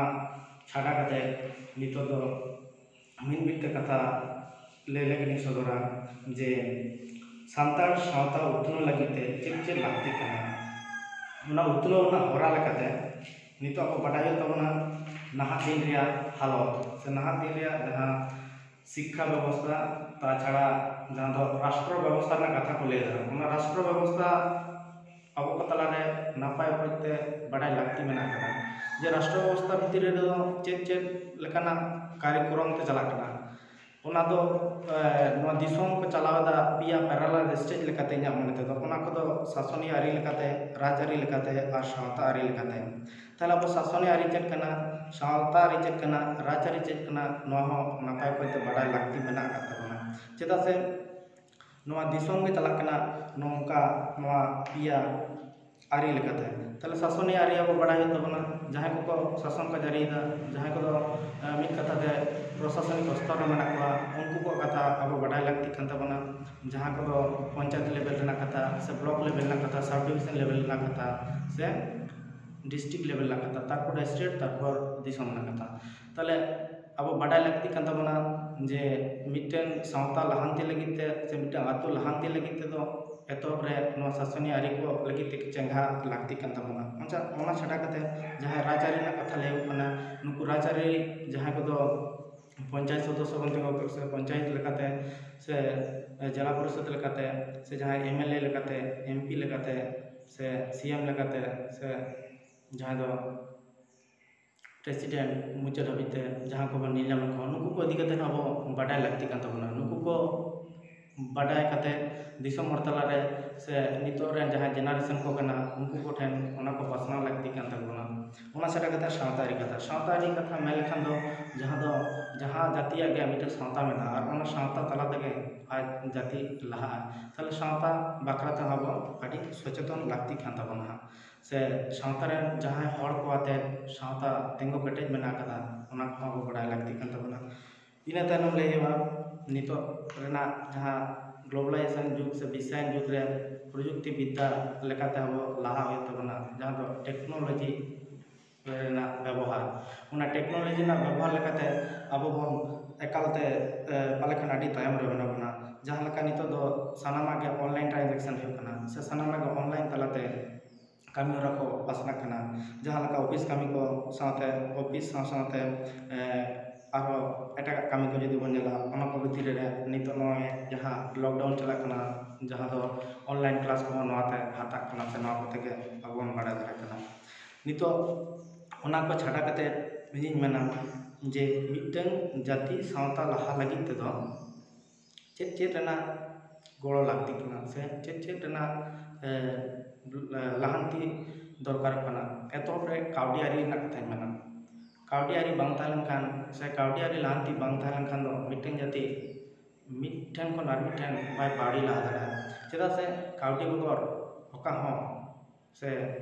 ᱪᱷᱟᱰᱟ ᱠᱟᱛᱮ ᱱᱤᱛᱚᱜ ᱫᱚ ᱢᱤᱫ ᱢᱤᱫ ᱛᱮ ᱠᱟᱛᱷᱟ ᱞᱟᱹᱭ ᱞᱟᱹᱜᱤᱫ ᱤᱧ ᱥᱚᱫᱚᱨᱟ ᱡᱮ ᱥᱟᱱᱛᱟᱲ ᱥᱟᱶᱛᱟ ᱩᱛᱱᱟᱹᱣ ᱞᱟᱹᱜᱤᱫ ᱛᱮ ᱪᱮᱫ ᱪᱮᱫ ᱞᱟᱹᱠᱛᱤ ᱠᱟᱱᱟ, ᱚᱱᱟ ᱩᱛᱱᱟᱹᱣ ᱨᱮᱱᱟᱜ ᱦᱚᱨᱟ ᱞᱮᱠᱟᱛᱮ ᱱᱤᱛᱚᱜ ᱟᱵᱚ ᱵᱟᱰᱟᱭ ᱦᱩᱭᱩᱜ ᱛᱟᱵᱚᱱᱟ ᱱᱟᱦᱟᱜ ᱫᱤᱱ ᱨᱮᱭᱟᱜ ᱦᱟᱞᱚᱛ ᱥᱮ ᱱᱟᱦᱟᱜ ᱫᱤᱱ ᱨᱮᱭᱟᱜ ᱡᱟᱦᱟᱸ ᱥᱤᱠᱠᱷᱟ ᱵᱮᱵᱚᱥᱛᱷᱟ, ᱛᱟᱪᱷᱟᱲᱟ ᱡᱟᱦᱟᱸ ᱫᱚ ᱨᱟᱥᱴᱨᱚ ᱵᱮᱵᱚᱥᱛᱷᱟ ᱨᱮᱱᱟᱜ ᱠᱟᱛᱷᱟ ᱠᱚ ᱞᱟᱹᱭ ᱮᱫᱟ, ᱚᱱᱟ ᱨᱟᱥᱴᱨᱚ ᱵᱮᱵᱚᱥᱛᱷᱟ ᱟᱵᱚ ᱠᱚ ᱛᱟᱞᱟᱨᱮ ᱱᱟᱯᱟᱭ ᱚᱠᱚᱡ ᱛᱮ ᱵᱟᱰᱟᱭ ᱞᱟᱹᱠᱛᱤ ᱢᱮᱱᱟᱜ ᱟᱠᱟᱫᱟ ᱡᱮ ᱨᱟᱥᱴᱨᱚ ᱵᱮᱵᱚᱥᱛᱷᱟ ᱵᱷᱤᱛᱤᱨ ᱨᱮᱫᱚ ᱪᱮᱫ ᱪᱮᱫ ᱞᱮᱠᱟᱱᱟᱜ ᱠᱟᱨᱭᱚᱠᱨᱚᱢ ᱛᱮ ᱪᱟᱞᱟᱜ ᱠᱟᱱᱟ᱾ ᱚᱱᱟ ᱫᱚ ᱱᱚᱣᱟ ᱫᱤᱥᱚᱢ ᱠᱚ ᱪᱟᱞᱟᱣ ᱮᱫᱟ ᱯᱮᱭᱟ parallel stage ᱞᱮᱠᱟᱛᱮ ᱤᱧᱟᱹᱜ ᱢᱚᱱᱮ ᱛᱮᱫᱚ᱾ ᱚᱱᱟ ᱠᱚᱫᱚ ᱥᱟᱥᱚᱱᱤᱭᱟᱹ ᱟᱹᱨᱤ ᱞᱮᱠᱟᱛᱮ, ᱨᱟᱡᱽᱟᱹᱨᱤ ᱞᱮᱠᱟᱛᱮ ᱟᱨ ᱥᱟᱶᱛᱟ ᱟᱹᱨᱤ ᱞᱮᱠᱟᱛᱮ᱾ ᱛᱟᱦᱚᱞᱮ ᱟᱵᱚ ᱥᱟᱥᱚᱱᱤᱭᱟᱹ ᱟᱹᱨᱤ ᱪᱮᱫ ᱠᱟᱱᱟ, ᱥᱟᱶᱛᱟ ᱟᱹᱨᱤ ᱪᱮᱫ ᱠᱟᱱᱟ, ᱨᱟᱡᱽᱟᱹᱨᱤ ᱪᱮᱫ ᱠᱟᱱᱟ, ᱱᱚᱣᱟ ᱦᱚᱸ ᱱᱟᱯᱟᱭ ᱚᱠᱚᱡ ᱛᱮ ᱵᱟᱰᱟᱭ ᱞᱟᱹᱠᱛᱤ ᱢᱮᱱᱟᱜ ᱟᱠᱟᱫ ᱛᱟᱵᱚᱱᱟ᱾ ᱪᱮᱫᱟᱜ ᱥᱮ ᱱᱚᱣᱟ ᱫᱤᱥᱚᱢ ᱜᱮ ᱪᱟᱞᱟᱜ ᱠᱟᱱᱟ ᱱᱚᱝᱠᱟ, ᱱᱚᱣᱟ ᱯᱮᱭᱟ ᱟᱹᱨᱤ ᱞᱮᱠᱟᱛᱮ᱾ ᱛᱟᱦᱚᱞᱮ ᱥᱟᱥᱚᱱᱤᱭᱟᱹ ᱟᱹᱨᱤ ᱟᱵᱚ ᱵᱟᱰᱟᱭ ᱦᱩᱭᱩᱜ ᱛᱟᱵᱚᱱᱟ, ᱡᱟᱦᱟᱸᱭ ᱠᱚᱠᱚ ᱥᱟᱥᱚᱱ ᱠᱚ ᱡᱟᱹᱨᱤᱭᱮᱫᱟ, ᱡᱟᱦᱟᱸᱭ ᱠᱚᱫᱚ ᱢᱤᱫ ᱠᱟᱛᱷᱟ ᱛᱮ ᱯᱨᱚᱥᱟᱥᱚᱱᱤᱠ ᱥᱛᱚᱨ ᱨᱮ ᱢᱮᱱᱟᱜ ᱠᱚᱣᱟ, ᱩᱱᱠᱩ ᱠᱚᱣᱟᱜ ᱠᱟᱛᱷᱟ ᱟᱵᱚ ᱵᱟᱰᱟᱭ ᱞᱟᱹᱠᱛᱤᱜ ᱠᱟᱱ ᱛᱟᱵᱚᱱᱟ᱾ ᱡᱟᱦᱟᱸ ᱠᱚᱫᱚ ᱯᱚᱧᱪᱟᱭᱮᱛ level ᱨᱮᱱᱟᱜ ᱠᱟᱛᱷᱟ ᱥᱮ block level ᱨᱮᱱᱟᱜ ᱠᱟᱛᱷᱟ, sub division level ᱨᱮᱱᱟᱜ ᱠᱟᱛᱷᱟ ᱥᱮ district level ᱨᱮᱱᱟᱜ ᱠᱟᱛᱷᱟ, ᱛᱟᱨᱯᱚᱨ state, ᱛᱟᱨᱯᱚᱨ ᱫᱤᱥᱚᱢ ᱨᱮᱱᱟᱜ ᱠᱟᱛᱷᱟ᱾ ᱛᱟᱦᱚᱞᱮ ᱟᱵᱚ ᱵᱟᱰᱟᱭ ᱞᱟᱹᱠᱛᱤ ᱠᱟᱱ ᱛᱟᱵᱚᱱᱟ ᱡᱮ ᱢᱤᱫᱴᱮᱱ ᱥᱟᱶᱛᱟ ᱞᱟᱦᱟᱱᱛᱤ ᱞᱟᱹᱜᱤᱫ ᱛᱮ ᱥᱮ ᱢᱤᱫᱴᱮᱱ ᱟᱹᱛᱩ ᱞᱟᱦᱟᱱᱛᱤ ᱞᱟᱹᱜᱤᱫ ᱛᱮᱫᱚ ᱮᱛᱚᱦᱚᱵ ᱨᱮ ᱱᱚᱣᱟ ᱥᱟᱥᱚᱱᱤᱭᱟᱹ ᱟᱹᱨᱤ ᱠᱚ ᱞᱟᱹᱜᱤᱫ ᱛᱮ ᱪᱮᱸᱜᱷᱟ ᱞᱟᱹᱠᱛᱤ ᱠᱟᱱ ᱛᱟᱵᱚᱱᱟ᱾ ᱚᱱᱟ ᱪᱷᱟ-, ᱚᱱᱟ ᱪᱷᱟᱰᱟ ᱠᱟᱛᱮ ᱡᱟᱦᱟᱸᱭ ᱨᱟᱡᱽᱟᱹᱨᱤ ᱨᱮᱱᱟᱜ ᱠᱟᱛᱷᱟ ᱞᱟᱹᱭ ᱦᱩᱭᱩᱜ ᱠᱟᱱᱟ, ᱱᱩᱠᱩ ᱨᱟᱡᱽᱟᱹᱨᱤ ᱡᱟᱦᱟᱸᱭ ᱠᱚᱫᱚ ᱯᱚᱧᱪᱟᱭᱮᱛ ᱥᱚᱫᱚᱥᱥᱚ ᱵᱚᱱ ᱛᱤᱸᱜᱩ ᱥᱮ ᱯᱚᱧᱪᱟᱭᱮᱛ ᱞᱮᱠᱟᱛᱮ ᱥᱮ ᱡᱮᱞᱟ ᱯᱚᱨᱤᱥᱚᱫ ᱞᱮᱠᱟᱛᱮ ᱥᱮ ᱡᱟᱦᱟᱸᱭ MLA ᱞᱮᱠᱟᱛᱮ, MP ᱞᱮᱠᱟᱛᱮ ᱥᱮ CM ᱞᱮᱠᱟᱛᱮ ᱥᱮ ᱡᱟᱦᱟᱸᱭ ᱫᱚ president ᱢᱩᱪᱟᱹᱫ ᱦᱟᱹᱵᱤᱡ ᱛᱮ ᱡᱟᱦᱟᱸ ᱠᱚᱵᱚᱱ ᱧᱮᱞ ᱧᱟᱢᱮᱫ ᱠᱚᱣᱟ, ᱱᱩᱠᱩ ᱠᱚ ᱤᱫᱤ ᱠᱟᱛᱮ ᱦᱚᱸ ᱟᱵᱚ ᱵᱟᱰᱟᱭ ᱞᱟᱹᱠᱛᱤ ᱠᱟᱱ ᱛᱟᱵᱚᱱᱟ᱾ ᱱᱩᱠᱩ ᱠᱚ ᱵᱟᱰᱟᱭ ᱠᱟᱛᱮ ᱫᱤᱥᱚᱢ ᱦᱚᱲ ᱛᱟᱞᱟᱨᱮ ᱥᱮ ᱱᱤᱛᱚᱜ ᱨᱮᱱ ᱡᱟᱦᱟᱸᱭ generation ᱠᱚ ᱠᱟᱱᱟ, ᱩᱱᱠᱩ ᱠᱚᱴᱷᱮᱱ ᱚᱱᱟ ᱠᱚ ᱯᱟᱥᱱᱟᱣ ᱞᱟᱹᱠᱛᱤ ᱠᱟᱱ ᱛᱟᱵᱚᱱᱟ᱾ ᱚᱱᱟ ᱪᱷᱟᱰᱟ ᱠᱟᱛᱮ ᱥᱟᱶᱛᱟ ᱟᱹᱨᱤ ᱠᱟᱛᱷᱟ, ᱥᱟᱶᱛᱟ ᱟᱹᱨᱤ ᱠᱟᱛᱷᱟ ᱢᱮᱱ ᱞᱮᱠᱷᱟᱱ ᱫᱚ ᱡᱟᱦᱟᱸ ᱫᱚ ᱡᱟᱦᱟᱸ ᱡᱟᱹᱛᱤᱭᱟᱜ ᱜᱮ ᱢᱤᱫᱴᱮᱱ ᱥᱟᱶᱛᱟ ᱢᱮᱱᱟᱜᱼᱟ ᱟᱨ ᱚᱱᱟ ᱥᱟᱶᱛᱟ ᱛᱟᱞᱟ ᱛᱮᱜᱮ ᱟᱡ ᱡᱟᱹᱛᱤ ᱞᱟᱦᱟᱜᱼᱟ, ᱛᱟᱦᱚᱞᱮ ᱥᱟᱶᱛᱟ ᱵᱟᱠᱷᱨᱟ ᱛᱮᱦᱚᱸ ᱟᱵᱚ ᱟᱹᱰᱤ ᱥᱚᱪᱮᱛᱚᱱ ᱞᱟᱹᱠᱛᱤ ᱠᱟᱱ ᱛᱟᱵᱚᱱᱟ ᱦᱟᱸᱜ᱾ ᱥᱮ ᱥᱟᱶᱛᱟ ᱨᱮᱱ ᱡᱟᱦᱟᱸᱭ ᱦᱚᱲ ᱠᱚ ᱟᱛᱮ ᱥᱟᱶᱛᱟ ᱛᱤᱸᱜᱩ ᱠᱮᱴᱮᱡ ᱢᱮᱱᱟᱜ ᱟᱠᱟᱫᱟ, ᱚᱱᱟ ᱠᱚᱦᱚᱸ ᱟᱵᱚ ᱵᱟᱰᱟᱭ ᱞᱟᱹᱠᱛᱤ ᱠᱟᱱ ᱛᱟᱵᱚᱱᱟ᱾ ᱤᱱᱟᱹ ᱛᱟᱭᱱᱚᱢ ᱞᱟᱹᱭ ᱦᱩᱭᱩᱜᱼᱟ, ᱱᱤᱛᱚᱜ ᱨᱮᱱᱟᱜ ᱡᱟᱦᱟᱸ globalization ᱡᱩᱜᱽ ᱥᱮ ᱵᱤᱥᱥᱟᱭᱚᱱ ᱡᱩᱜᱽ ᱨᱮ ᱯᱨᱚᱡᱩᱠᱛᱤ ᱵᱤᱫᱽᱫᱟ ᱞᱮᱠᱟᱛᱮ ᱟᱵᱚ ᱞᱟᱦᱟ ᱦᱩᱭᱩᱜ ᱛᱟᱵᱚᱱᱟ, ᱡᱟᱦᱟᱸ ᱫᱚ technology ᱨᱮᱱᱟᱜ ᱵᱮᱵᱚᱦᱟᱨ᱾ ᱚᱱᱟ technology ᱨᱮᱱᱟᱜ ᱵᱮᱵᱚᱦᱟᱨ ᱞᱮᱠᱟᱛᱮ ᱟᱵᱚ ᱵᱚᱱ ᱮᱠᱟᱞᱛᱮ, ᱮ, ᱯᱟᱞᱮ ᱠᱷᱟᱱ ᱟᱹᱰᱤ ᱛᱟᱭᱚᱢ ᱨᱮ ᱢᱮᱱᱟᱜ ᱵᱚᱱᱟ᱾ ᱡᱟᱦᱟᱸ ᱞᱮᱠᱟ ᱱᱤᱛᱚᱜ ᱫᱚ ᱥᱟᱱᱟᱢᱟᱜ ᱜᱮ online transaction ᱦᱩᱭᱩᱜ ᱠᱟᱱᱟ ᱥᱮ ᱥᱟᱱᱟᱢᱟᱜ ᱜᱮ online ᱛᱟᱞᱟᱛᱮ ᱠᱟᱹᱢᱤ ᱦᱚᱨᱟ ᱠᱚ ᱯᱟᱥᱱᱟᱜ ᱠᱟᱱᱟ᱾ ᱡᱟᱦᱟᱸ ᱞᱮᱠᱟ ᱚᱯᱷᱤᱥ ᱠᱟᱹᱢᱤ ᱠᱚ ᱥᱟᱶᱛᱮ, ᱚᱯᱷᱤᱥ ᱥᱟᱶ ᱥᱟᱶᱛᱮ, ᱮ, ᱟᱨᱦᱚᱸ ᱮᱴᱟᱜᱟᱜ ᱠᱟᱹᱢᱤ ᱠᱚ ᱡᱩᱫᱤ ᱵᱚᱱ ᱧᱮᱞᱟ, ᱚᱱᱟ ᱠᱚ ᱵᱷᱤᱛᱤᱨ ᱨᱮ ᱱᱤᱛᱚᱜ ᱱᱚᱜᱼᱚᱭ ᱡᱟᱦᱟᱸ lockdown ᱪᱟᱞᱟᱜ ᱠᱟᱱᱟ, ᱡᱟᱦᱟᱸ ᱫᱚ online class ᱠᱚᱦᱚᱸ ᱱᱚᱣᱟᱛᱮ ᱦᱟᱛᱟᱜ ᱠᱟᱱᱟ ᱥᱮ ᱱᱚᱣᱟ ᱠᱚᱛᱮ ᱜᱮ ᱟᱵᱚ ᱵᱚᱱ ᱵᱟᱲᱟᱭ ᱫᱟᱲᱮᱭᱟᱜ ᱠᱟᱱᱟ᱾ ᱱᱤᱛᱚᱜ ᱚᱱᱟ ᱠᱚ ᱪᱷᱟᱰᱟ ᱠᱟᱛᱮ ᱤᱧᱤᱧ ᱢᱮᱱᱟ, ᱡᱮ ᱢᱤᱫᱴᱟᱝ ᱡᱟᱹᱛᱤ ᱥᱟᱶᱛᱟ ᱞᱟᱦᱟ ᱞᱟᱹᱜᱤᱫ ᱛᱮᱫᱚ ᱪᱮᱫ ᱪᱮᱫ ᱨᱮᱱᱟᱜ ᱜᱚᱲᱚ ᱞᱟᱹᱠᱛᱤᱜ ᱠᱟᱱᱟ ᱥᱮ ᱪᱮᱫ ᱪᱮᱫ ᱨᱮᱱᱟᱜ, ᱮ, ᱞᱟᱦᱟᱱᱛᱤ ᱫᱚᱨᱠᱟᱨᱚᱜ ᱠᱟᱱᱟ᱾ ᱮᱛᱚᱦᱚᱵ ᱨᱮ ᱠᱟᱹᱣᱰᱤ ᱟᱹᱨᱤ ᱨᱮᱱᱟᱜ ᱠᱟᱛᱷᱟᱧ ᱢᱮᱱᱟ᱾ ᱠᱟᱹᱣᱰᱤ ᱟᱹᱨᱤ ᱵᱟᱝ ᱛᱟᱦᱮᱸ ᱞᱮᱱᱠᱷᱟᱱ ᱥᱮ ᱠᱟᱹᱣᱰᱤ ᱟᱹᱨᱤ ᱞᱟᱦᱟᱱᱛᱤ ᱵᱟᱝ ᱛᱟᱦᱮᱸ ᱞᱮᱱᱠᱷᱟᱱ ᱫᱚ ᱢᱤᱫᱴᱮᱱ ᱡᱟᱹᱛᱤ ᱢᱤᱫ ᱴᱷᱮᱱ ᱠᱷᱚᱱ ᱟᱨ ᱢᱤᱫ ᱴᱷᱮᱱ ᱵᱟᱭ ᱯᱟᱣᱲᱤ ᱞᱟᱦᱟ ᱫᱟᱲᱮᱭᱟᱜᱼᱟ᱾ ᱪᱮᱫᱟᱜ ᱥᱮ ᱠᱟᱹᱣᱰᱤ ᱵᱮᱜᱚᱨ ᱚᱠᱟ ᱦᱚᱸ ᱥᱮ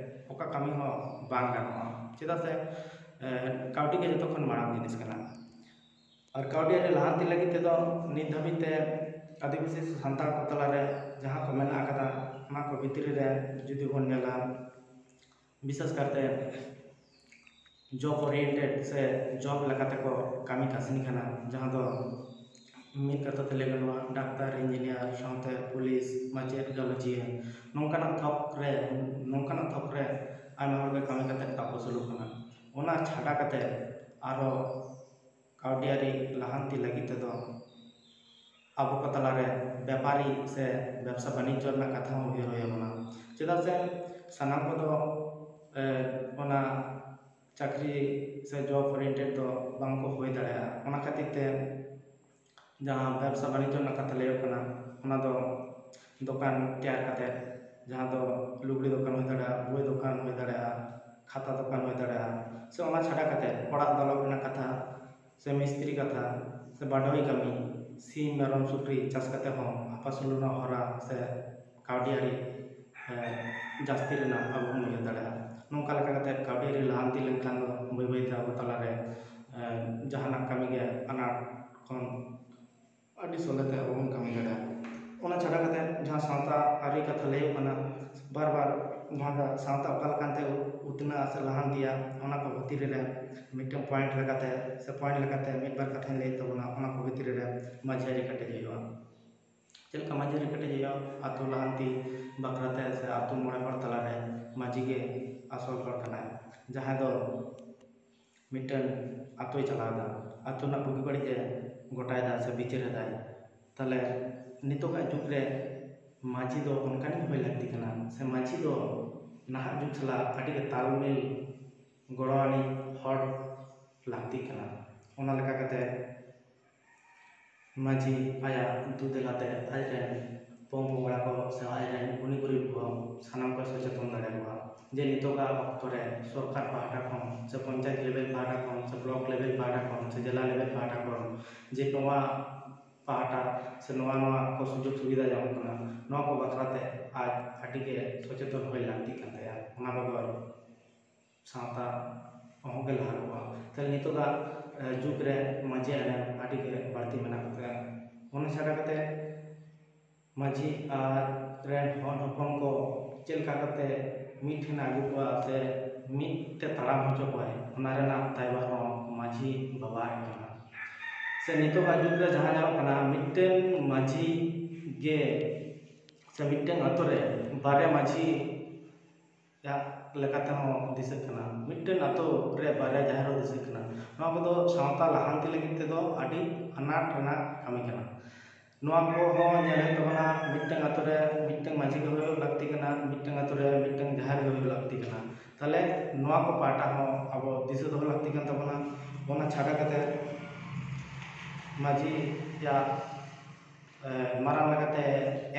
ᱚᱠᱟ ᱠᱟᱹᱢᱤ ᱦᱚᱸ ᱵᱟᱝ ᱜᱟᱱᱚᱜᱼᱟ᱾ ᱪᱮᱫᱟᱜ ᱥᱮ, ᱮ, ᱠᱟᱹᱣᱰᱤ ᱜᱮ ᱡᱚᱛᱚ ᱠᱷᱚᱱ ᱢᱟᱲᱟᱝ ᱡᱤᱱᱤᱥ ᱠᱟᱱᱟ᱾ ᱟᱨ ᱠᱟᱹᱣᱰᱤ ᱟᱹᱨᱤ ᱞᱟᱦᱟᱱᱛᱤ ᱞᱟᱹᱜᱤᱫ ᱛᱮᱫᱚ ᱱᱤᱛ ᱫᱷᱟᱹᱵᱤᱡ ᱛᱮ ᱟᱹᱫᱤᱵᱟᱹᱥᱤ ᱥᱮ ᱥᱟᱱᱛᱟᱲ ᱠᱚ ᱛᱟᱞᱟᱨᱮ ᱡᱟᱦᱟᱸ ᱠᱚ ᱢᱮᱱᱟᱜ ᱟᱠᱟᱫᱟ, ᱚᱱᱟ ᱠᱚ ᱵᱷᱤᱛᱨᱤ ᱨᱮ ᱡᱩᱫᱤ ᱵᱚᱱ ᱧᱮᱞᱟ, ᱵᱤᱥᱮᱥ ᱠᱟᱨᱛᱮ job oriented ᱥᱮ job ᱞᱮᱠᱟᱛᱮ ᱠᱚ ᱠᱟᱹᱢᱤ ᱠᱟᱹᱥᱱᱤ ᱠᱟᱱᱟ, ᱡᱟᱦᱟᱸ ᱫᱚ ᱢᱤᱫ ᱠᱟᱛᱷᱟ ᱛᱮ ᱞᱟᱹᱭ ᱜᱟᱱᱚᱜᱼᱟ ᱰᱟᱠᱛᱟᱨ, ᱤᱧᱡᱤᱱᱤᱭᱟᱨ, ᱥᱟᱶᱛᱮ ᱯᱩᱞᱤᱥ, ᱢᱟᱪᱮᱫ, ᱜᱟᱞᱚᱪᱤᱭᱟᱹ, ᱱᱚᱝᱠᱟᱱᱟᱜ ᱛᱷᱚᱠ ᱨᱮ, ᱱᱚᱝᱠᱟᱱᱟᱜ ᱛᱷᱚᱠ ᱨᱮ ᱟᱭᱢᱟ ᱦᱚᱲ ᱜᱮ ᱠᱟᱹᱢᱤ ᱠᱟᱛᱮ ᱠᱚ ᱟᱹᱥᱩᱞᱚᱜ ᱠᱟᱱᱟ᱾ ᱚᱱᱟ ᱪᱷᱟᱰᱟ ᱠᱟᱛᱮ ᱟᱨᱚ ᱠᱟᱹᱣᱰᱤ ᱟᱹᱨᱤ ᱞᱟᱦᱟᱱᱛᱤ ᱞᱟᱹᱜᱤᱫ ᱛᱮᱫᱚ ᱟᱵᱚ ᱠᱚ ᱛᱟᱞᱟᱨᱮ ᱵᱮᱯᱟᱨᱤ ᱥᱮ ᱵᱮᱵᱽᱥᱟ ᱵᱟᱱᱤᱡᱽᱡᱚ ᱨᱮᱱᱟᱜ ᱠᱟᱛᱷᱟ ᱦᱚᱸ ᱩᱭᱦᱟᱹᱨ ᱦᱩᱭ ᱟᱵᱚᱱᱟ᱾ ᱪᱮᱫᱟᱜ ᱥᱮ ᱥᱟᱱᱟᱢ ᱠᱚᱫᱚ, ᱮ, ᱚᱱᱟ ᱪᱟᱹᱠᱨᱤ ᱥᱮ job oriented ᱫᱚ ᱵᱟᱝ ᱠᱚ ᱦᱩᱭ ᱫᱟᱲᱮᱭᱟᱜᱼᱟ᱾ ᱚᱱᱟ ᱠᱷᱟᱹᱛᱤᱨ ᱛᱮ ᱡᱟᱦᱟᱸ ᱵᱮᱵᱽᱥᱟ ᱵᱟᱱᱤᱡᱽᱡᱚ ᱨᱮᱱᱟᱜ ᱠᱟᱛᱷᱟ ᱞᱟᱹᱭᱚᱜ ᱠᱟᱱᱟ, ᱚᱱᱟ ᱫᱚ ᱫᱚᱠᱟᱱ ᱛᱮᱭᱟᱨ ᱠᱟᱛᱮ, ᱡᱟᱦᱟᱸ ᱫᱚ ᱞᱩᱜᱽᱲᱤ ᱫᱚᱠᱟᱱ ᱦᱩᱭ ᱫᱟᱲᱮᱭᱟᱜᱼᱟ, ᱵᱳᱭ ᱫᱚᱠᱟᱱ ᱦᱩᱭ ᱫᱟᱲᱮᱭᱟᱜᱼᱟ, ᱠᱷᱟᱛᱟ ᱫᱚᱠᱟᱱ ᱦᱩᱭ ᱫᱟᱲᱮᱭᱟᱜᱼᱟ, ᱥᱮ ᱚᱱᱟ ᱪᱷᱟᱰᱟ ᱠᱟᱛᱮ ᱚᱲᱟᱜ ᱫᱟᱞᱚᱵ ᱨᱮᱱᱟᱜ ᱠᱟᱛᱷᱟ, ᱥᱮ ᱢᱤᱥᱛᱨᱤ ᱠᱟᱛᱷᱟ, ᱥᱮ ᱵᱟᱰᱚᱭ ᱠᱟᱹᱢᱤ, ᱥᱤᱢ, ᱢᱮᱨᱚᱢ, ᱥᱩᱠᱨᱤ ᱪᱟᱥ ᱠᱟᱛᱮ ᱦᱚᱸ ᱟᱯᱟᱥᱩᱞ ᱨᱮᱱᱟᱜ ᱦᱚᱨᱟ ᱥᱮ ᱠᱟᱹᱣᱰᱤ ᱟᱹᱨᱤ, ᱮ, ᱡᱟᱹᱥᱛᱤ ᱨᱮᱱᱟᱜ ᱟᱵᱚ ᱵᱚᱱ ᱩᱭᱦᱟᱹᱨ ᱫᱟᱲᱮᱭᱟᱜᱼᱟ᱾ ᱱᱚᱝᱠᱟ ᱞᱮᱠᱟ ᱠᱟᱛᱮ ᱠᱟᱹᱣᱰᱤ ᱟᱹᱨᱤ ᱞᱟᱦᱟᱱᱛᱤ ᱞᱮᱱᱠᱷᱟᱱ ᱫᱚ ᱵᱟᱹᱭ ᱵᱟᱹᱭ ᱛᱮ ᱟᱵᱚ ᱛᱟᱞᱟᱨᱮ, ᱮ, ᱡᱟᱦᱟᱱᱟᱜ ᱠᱟᱹᱢᱤ ᱜᱮ ᱟᱱᱟᱴ ᱠᱷᱚᱱ ᱟᱹᱰᱤ ᱥᱚᱞᱦᱮ ᱛᱮ ᱟᱵᱚ ᱵᱚᱱ ᱠᱟᱹᱢᱤ ᱫᱟᱲᱮᱭᱟᱜᱼᱟ᱾ ᱚᱱᱟ ᱪᱷᱟᱰᱟ ᱠᱟᱛᱮ ᱡᱟᱦᱟᱸ ᱥᱟᱶᱛᱟ ᱟᱹᱨᱤ ᱠᱟᱛᱷᱟ ᱞᱟᱹᱭᱚᱜ ᱠᱟᱱᱟ, ᱵᱟᱨ ᱵᱟᱨ ᱡᱟᱦᱟᱸ ᱫᱚ ᱥᱟᱶᱛᱟ ᱚᱠᱟ ᱞᱮᱠᱟᱱ ᱛᱮ ᱩᱛᱱᱟᱹᱜᱼᱟ ᱥᱮ ᱞᱟᱦᱟᱱᱛᱤᱭᱟ, ᱚᱱᱟ ᱠᱚ ᱵᱷᱤᱛᱤᱨ ᱨᱮ ᱢᱤᱫᱴᱟᱝ point ᱞᱮᱠᱟᱛᱮ ᱥᱮ point ᱞᱮᱠᱟᱛᱮ ᱢᱤᱫ ᱵᱟᱨ ᱠᱟᱛᱷᱟᱧ ᱞᱟᱹᱭ ᱛᱟᱵᱚᱱᱟ, ᱚᱱᱟ ᱠᱚ ᱵᱷᱤᱛᱤᱨ ᱨᱮ ᱢᱟᱹᱡᱷᱤ ᱟᱹᱨᱤ ᱠᱮᱴᱮᱡ ᱦᱩᱭᱩᱜᱼᱟ᱾ ᱪᱮᱫ ᱞᱮᱠᱟ ᱢᱟᱹᱡᱷᱤ ᱟᱹᱨᱤ ᱠᱮᱴᱮᱡ ᱦᱩᱭᱩᱜᱼᱟ? ᱟᱹᱛᱩ ᱞᱟᱦᱟᱱᱛᱤ ᱵᱟᱠᱷᱨᱟᱛᱮ ᱥᱮ ᱟᱹᱛᱩ ᱢᱚᱬᱮ ᱦᱚᱲ ᱛᱟᱞᱟᱨᱮ ᱢᱟᱹᱡᱷᱤ ᱜᱮ ᱟᱥᱚᱞ ᱦᱚᱲ ᱠᱟᱱᱟᱭ, ᱡᱟᱦᱟᱸᱭ ᱫᱚ ᱢᱤᱫᱴᱮᱱ ᱟᱹᱛᱩᱭ ᱪᱟᱞᱟᱣ ᱮᱫᱟ, ᱟᱹᱛᱩ ᱨᱮᱱᱟᱜ ᱵᱩᱜᱤ ᱵᱟᱹᱲᱤᱡ ᱮ ᱜᱚᱴᱟᱭᱮᱫᱟ ᱥᱮ ᱵᱤᱪᱟᱹᱨ ᱮᱫᱟᱭ᱾ ᱛᱟᱦᱞᱮ ᱱᱤᱛᱚᱜᱟᱜ ᱡᱩᱜᱽ ᱨᱮ ᱢᱟᱹᱡᱷᱤ ᱫᱚ ᱚᱱᱠᱟᱱᱤᱡ ᱦᱩᱭ ᱞᱟᱹᱠᱛᱤ ᱠᱟᱱᱟ, ᱥᱮ ᱢᱟᱹᱡᱷᱤ ᱫᱚ ᱱᱟᱦᱟᱜ ᱡᱩᱜᱽ ᱥᱟᱞᱟᱜ ᱟᱹᱰᱤ ᱜᱮ ᱛᱟᱞᱢᱤᱞ ᱜᱚᱲᱚ ᱟᱹᱱᱤᱡ ᱦᱚᱲ ᱞᱟᱹᱠᱛᱤᱜ ᱠᱟᱱᱟ᱾ ᱚᱱᱟ ᱞᱮᱠᱟ ᱠᱟᱛᱮ ᱢᱟᱹᱡᱷᱤ ᱟᱭᱟᱜ ᱫᱩ ᱫᱮᱞᱟᱛᱮ ᱟᱡᱨᱮᱱ ᱯᱚᱝ ᱯᱚᱝᱲᱟ ᱠᱚ ᱥᱮ ᱟᱡᱨᱮᱱ ᱜᱩᱱᱤ ᱜᱩᱨᱤᱵ ᱠᱚ ᱥᱟᱱᱟᱢ ᱠᱚ ᱥᱚᱪᱮᱛᱚᱱ ᱫᱟᱲᱮᱭᱟᱠᱚᱣᱟ ᱡᱮ ᱱᱤᱛᱚᱜᱟᱜ ᱚᱠᱛᱚ ᱨᱮ ᱥᱚᱨᱠᱟᱨ ᱯᱟᱦᱴᱟ ᱠᱷᱚᱱ ᱥᱮ ᱯᱚᱧᱪᱟᱭᱮᱛ ᱞᱮᱵᱮᱞ ᱯᱟᱦᱴᱟ ᱠᱷᱚᱱ ᱥᱮ ᱵᱞᱚᱠ ᱞᱮᱵᱮᱞ ᱯᱟᱦᱴᱟ ᱠᱷᱚᱱ ᱥᱮ ᱡᱮᱞᱟ ᱞᱮᱵᱮᱞ ᱯᱟᱦᱴᱟ ᱠᱷᱚᱱ ᱡᱮ ᱱᱚᱣᱟ ᱯᱟᱦᱴᱟ ᱥᱮ ᱱᱚᱣᱟ ᱱᱚᱣᱟ ᱠᱚ ᱥᱩᱡᱳᱜᱽ ᱥᱩᱵᱤᱫᱷᱟ ᱧᱟᱢᱚᱜ ᱠᱟᱱᱟ, ᱱᱚᱣᱟ ᱠᱚ ᱵᱟᱠᱷᱨᱟ ᱛᱮ ᱟᱡ ᱟᱹᱰᱤ ᱜᱮ ᱥᱚᱪᱮᱛᱚᱱ ᱦᱩᱭ ᱞᱟᱹᱠᱛᱤᱜ ᱠᱟᱱ ᱛᱟᱭᱟ᱾ ᱚᱱᱟ ᱵᱮᱜᱚᱨ ᱥᱟᱶᱛᱟ ᱚᱦᱚᱸ ᱜᱮ ᱞᱟᱦᱟ ᱠᱚᱜᱼᱟ᱾ ᱛᱟᱦᱞᱮ ᱱᱤᱛᱚᱜᱟᱜ ᱡᱩᱜᱽ ᱨᱮ ᱢᱟᱹᱡᱷᱤ ᱮᱱᱮᱢ ᱟᱹᱰᱤ ᱜᱮ ᱵᱟᱹᱲᱛᱤ ᱢᱮᱱᱟᱜ ᱟᱠᱟᱫᱟ᱾ ᱚᱱᱟ ᱪᱷᱟᱰᱟ ᱠᱟᱛᱮ ᱢᱟᱹᱡᱷᱤ ᱟᱨ ᱨᱮᱱ ᱦᱚᱱ ᱦᱚᱯᱚᱱ ᱠᱚ ᱪᱮᱫ ᱞᱮᱠᱟ ᱠᱟᱛᱮ ᱢᱤᱫ ᱴᱷᱮᱱ ᱟᱹᱜᱩ ᱠᱚᱣᱟ ᱥᱮ ᱢᱤᱫ ᱛᱮ ᱛᱟᱲᱟᱢ ᱦᱚᱪᱚ ᱠᱚᱣᱟᱭ, ᱚᱱᱟ ᱨᱮᱱᱟᱜ ᱫᱟᱭᱵᱷᱟᱨ ᱦᱚᱸ ᱢᱟᱹᱡᱷᱤ ᱵᱟᱵᱟ ᱟᱜ ᱠᱟᱱᱟ᱾ ᱥᱮ ᱱᱤᱛᱚᱜᱟᱜ ᱡᱩᱜᱽ ᱨᱮ ᱡᱟᱦᱟᱸ ᱧᱮᱞᱚᱜ ᱠᱟᱱᱟ, ᱢᱤᱫᱴᱮᱱ ᱢᱟᱹᱡᱷᱤ ᱜᱮ ᱥᱮ ᱢᱤᱫᱴᱮᱱ ᱟᱛᱳ ᱨᱮ ᱵᱟᱨᱭᱟ ᱢᱟᱹᱡᱷᱤ ᱭᱟᱜ ᱞᱮᱠᱟ ᱛᱮᱦᱚᱸ ᱫᱤᱥᱟᱹᱜ ᱠᱟᱱᱟ, ᱢᱤᱫᱴᱮᱱ ᱟᱛᱳ ᱨᱮ ᱵᱟᱨᱭᱟ ᱡᱟᱦᱮᱨ ᱦᱚᱸ ᱫᱤᱥᱟᱹᱜ ᱠᱟᱱᱟ᱾ ᱱᱚᱣᱟ ᱠᱚᱫᱚ ᱥᱟᱶᱛᱟ ᱞᱟᱦᱟᱱᱛᱤ ᱞᱟᱹᱜᱤᱫ ᱛᱮᱫᱚ ᱟᱹᱰᱤ ᱟᱱᱟᱴ ᱨᱮᱱᱟᱜ ᱠᱟᱹᱢᱤ ᱠᱟᱱᱟ᱾ ᱱᱚᱣᱟ ᱠᱚᱦᱚᱸ ᱧᱮᱞ ᱦᱩᱭᱩᱜ ᱛᱟᱵᱚᱱᱟ, ᱢᱤᱫᱴᱟᱝ ᱟᱛᱳ ᱨᱮ ᱢᱤᱫᱴᱟᱝ ᱢᱟᱹᱡᱷᱤ ᱜᱮ ᱦᱩᱭᱩᱜ ᱞᱟᱹᱠᱛᱤ ᱠᱟᱱᱟ, ᱢᱤᱫᱴᱟᱝ ᱟᱛᱳ ᱨᱮ ᱢᱤᱫᱴᱟᱝ ᱡᱟᱦᱮᱨ ᱜᱮ ᱦᱩᱭᱩᱜ ᱞᱟᱹᱠᱛᱤ ᱠᱟᱱᱟ᱾ ᱛᱟᱦᱚᱞᱮ ᱱᱚᱣᱟ ᱠᱚ ᱯᱟᱦᱴᱟ ᱦᱚᱸ ᱟᱵᱚ ᱫᱤᱥᱟᱹ ᱫᱚᱦᱚ ᱞᱟᱹᱠᱛᱤ ᱠᱟᱱ ᱛᱟᱵᱚᱱᱟ᱾ ᱚᱱᱟ ᱪᱷᱟᱰᱟ ᱠᱟᱛᱮ ᱢᱟᱹᱡᱷᱤᱭᱟᱜ ᱮ, ᱢᱟᱨᱟᱝ ᱞᱮᱠᱟᱛᱮ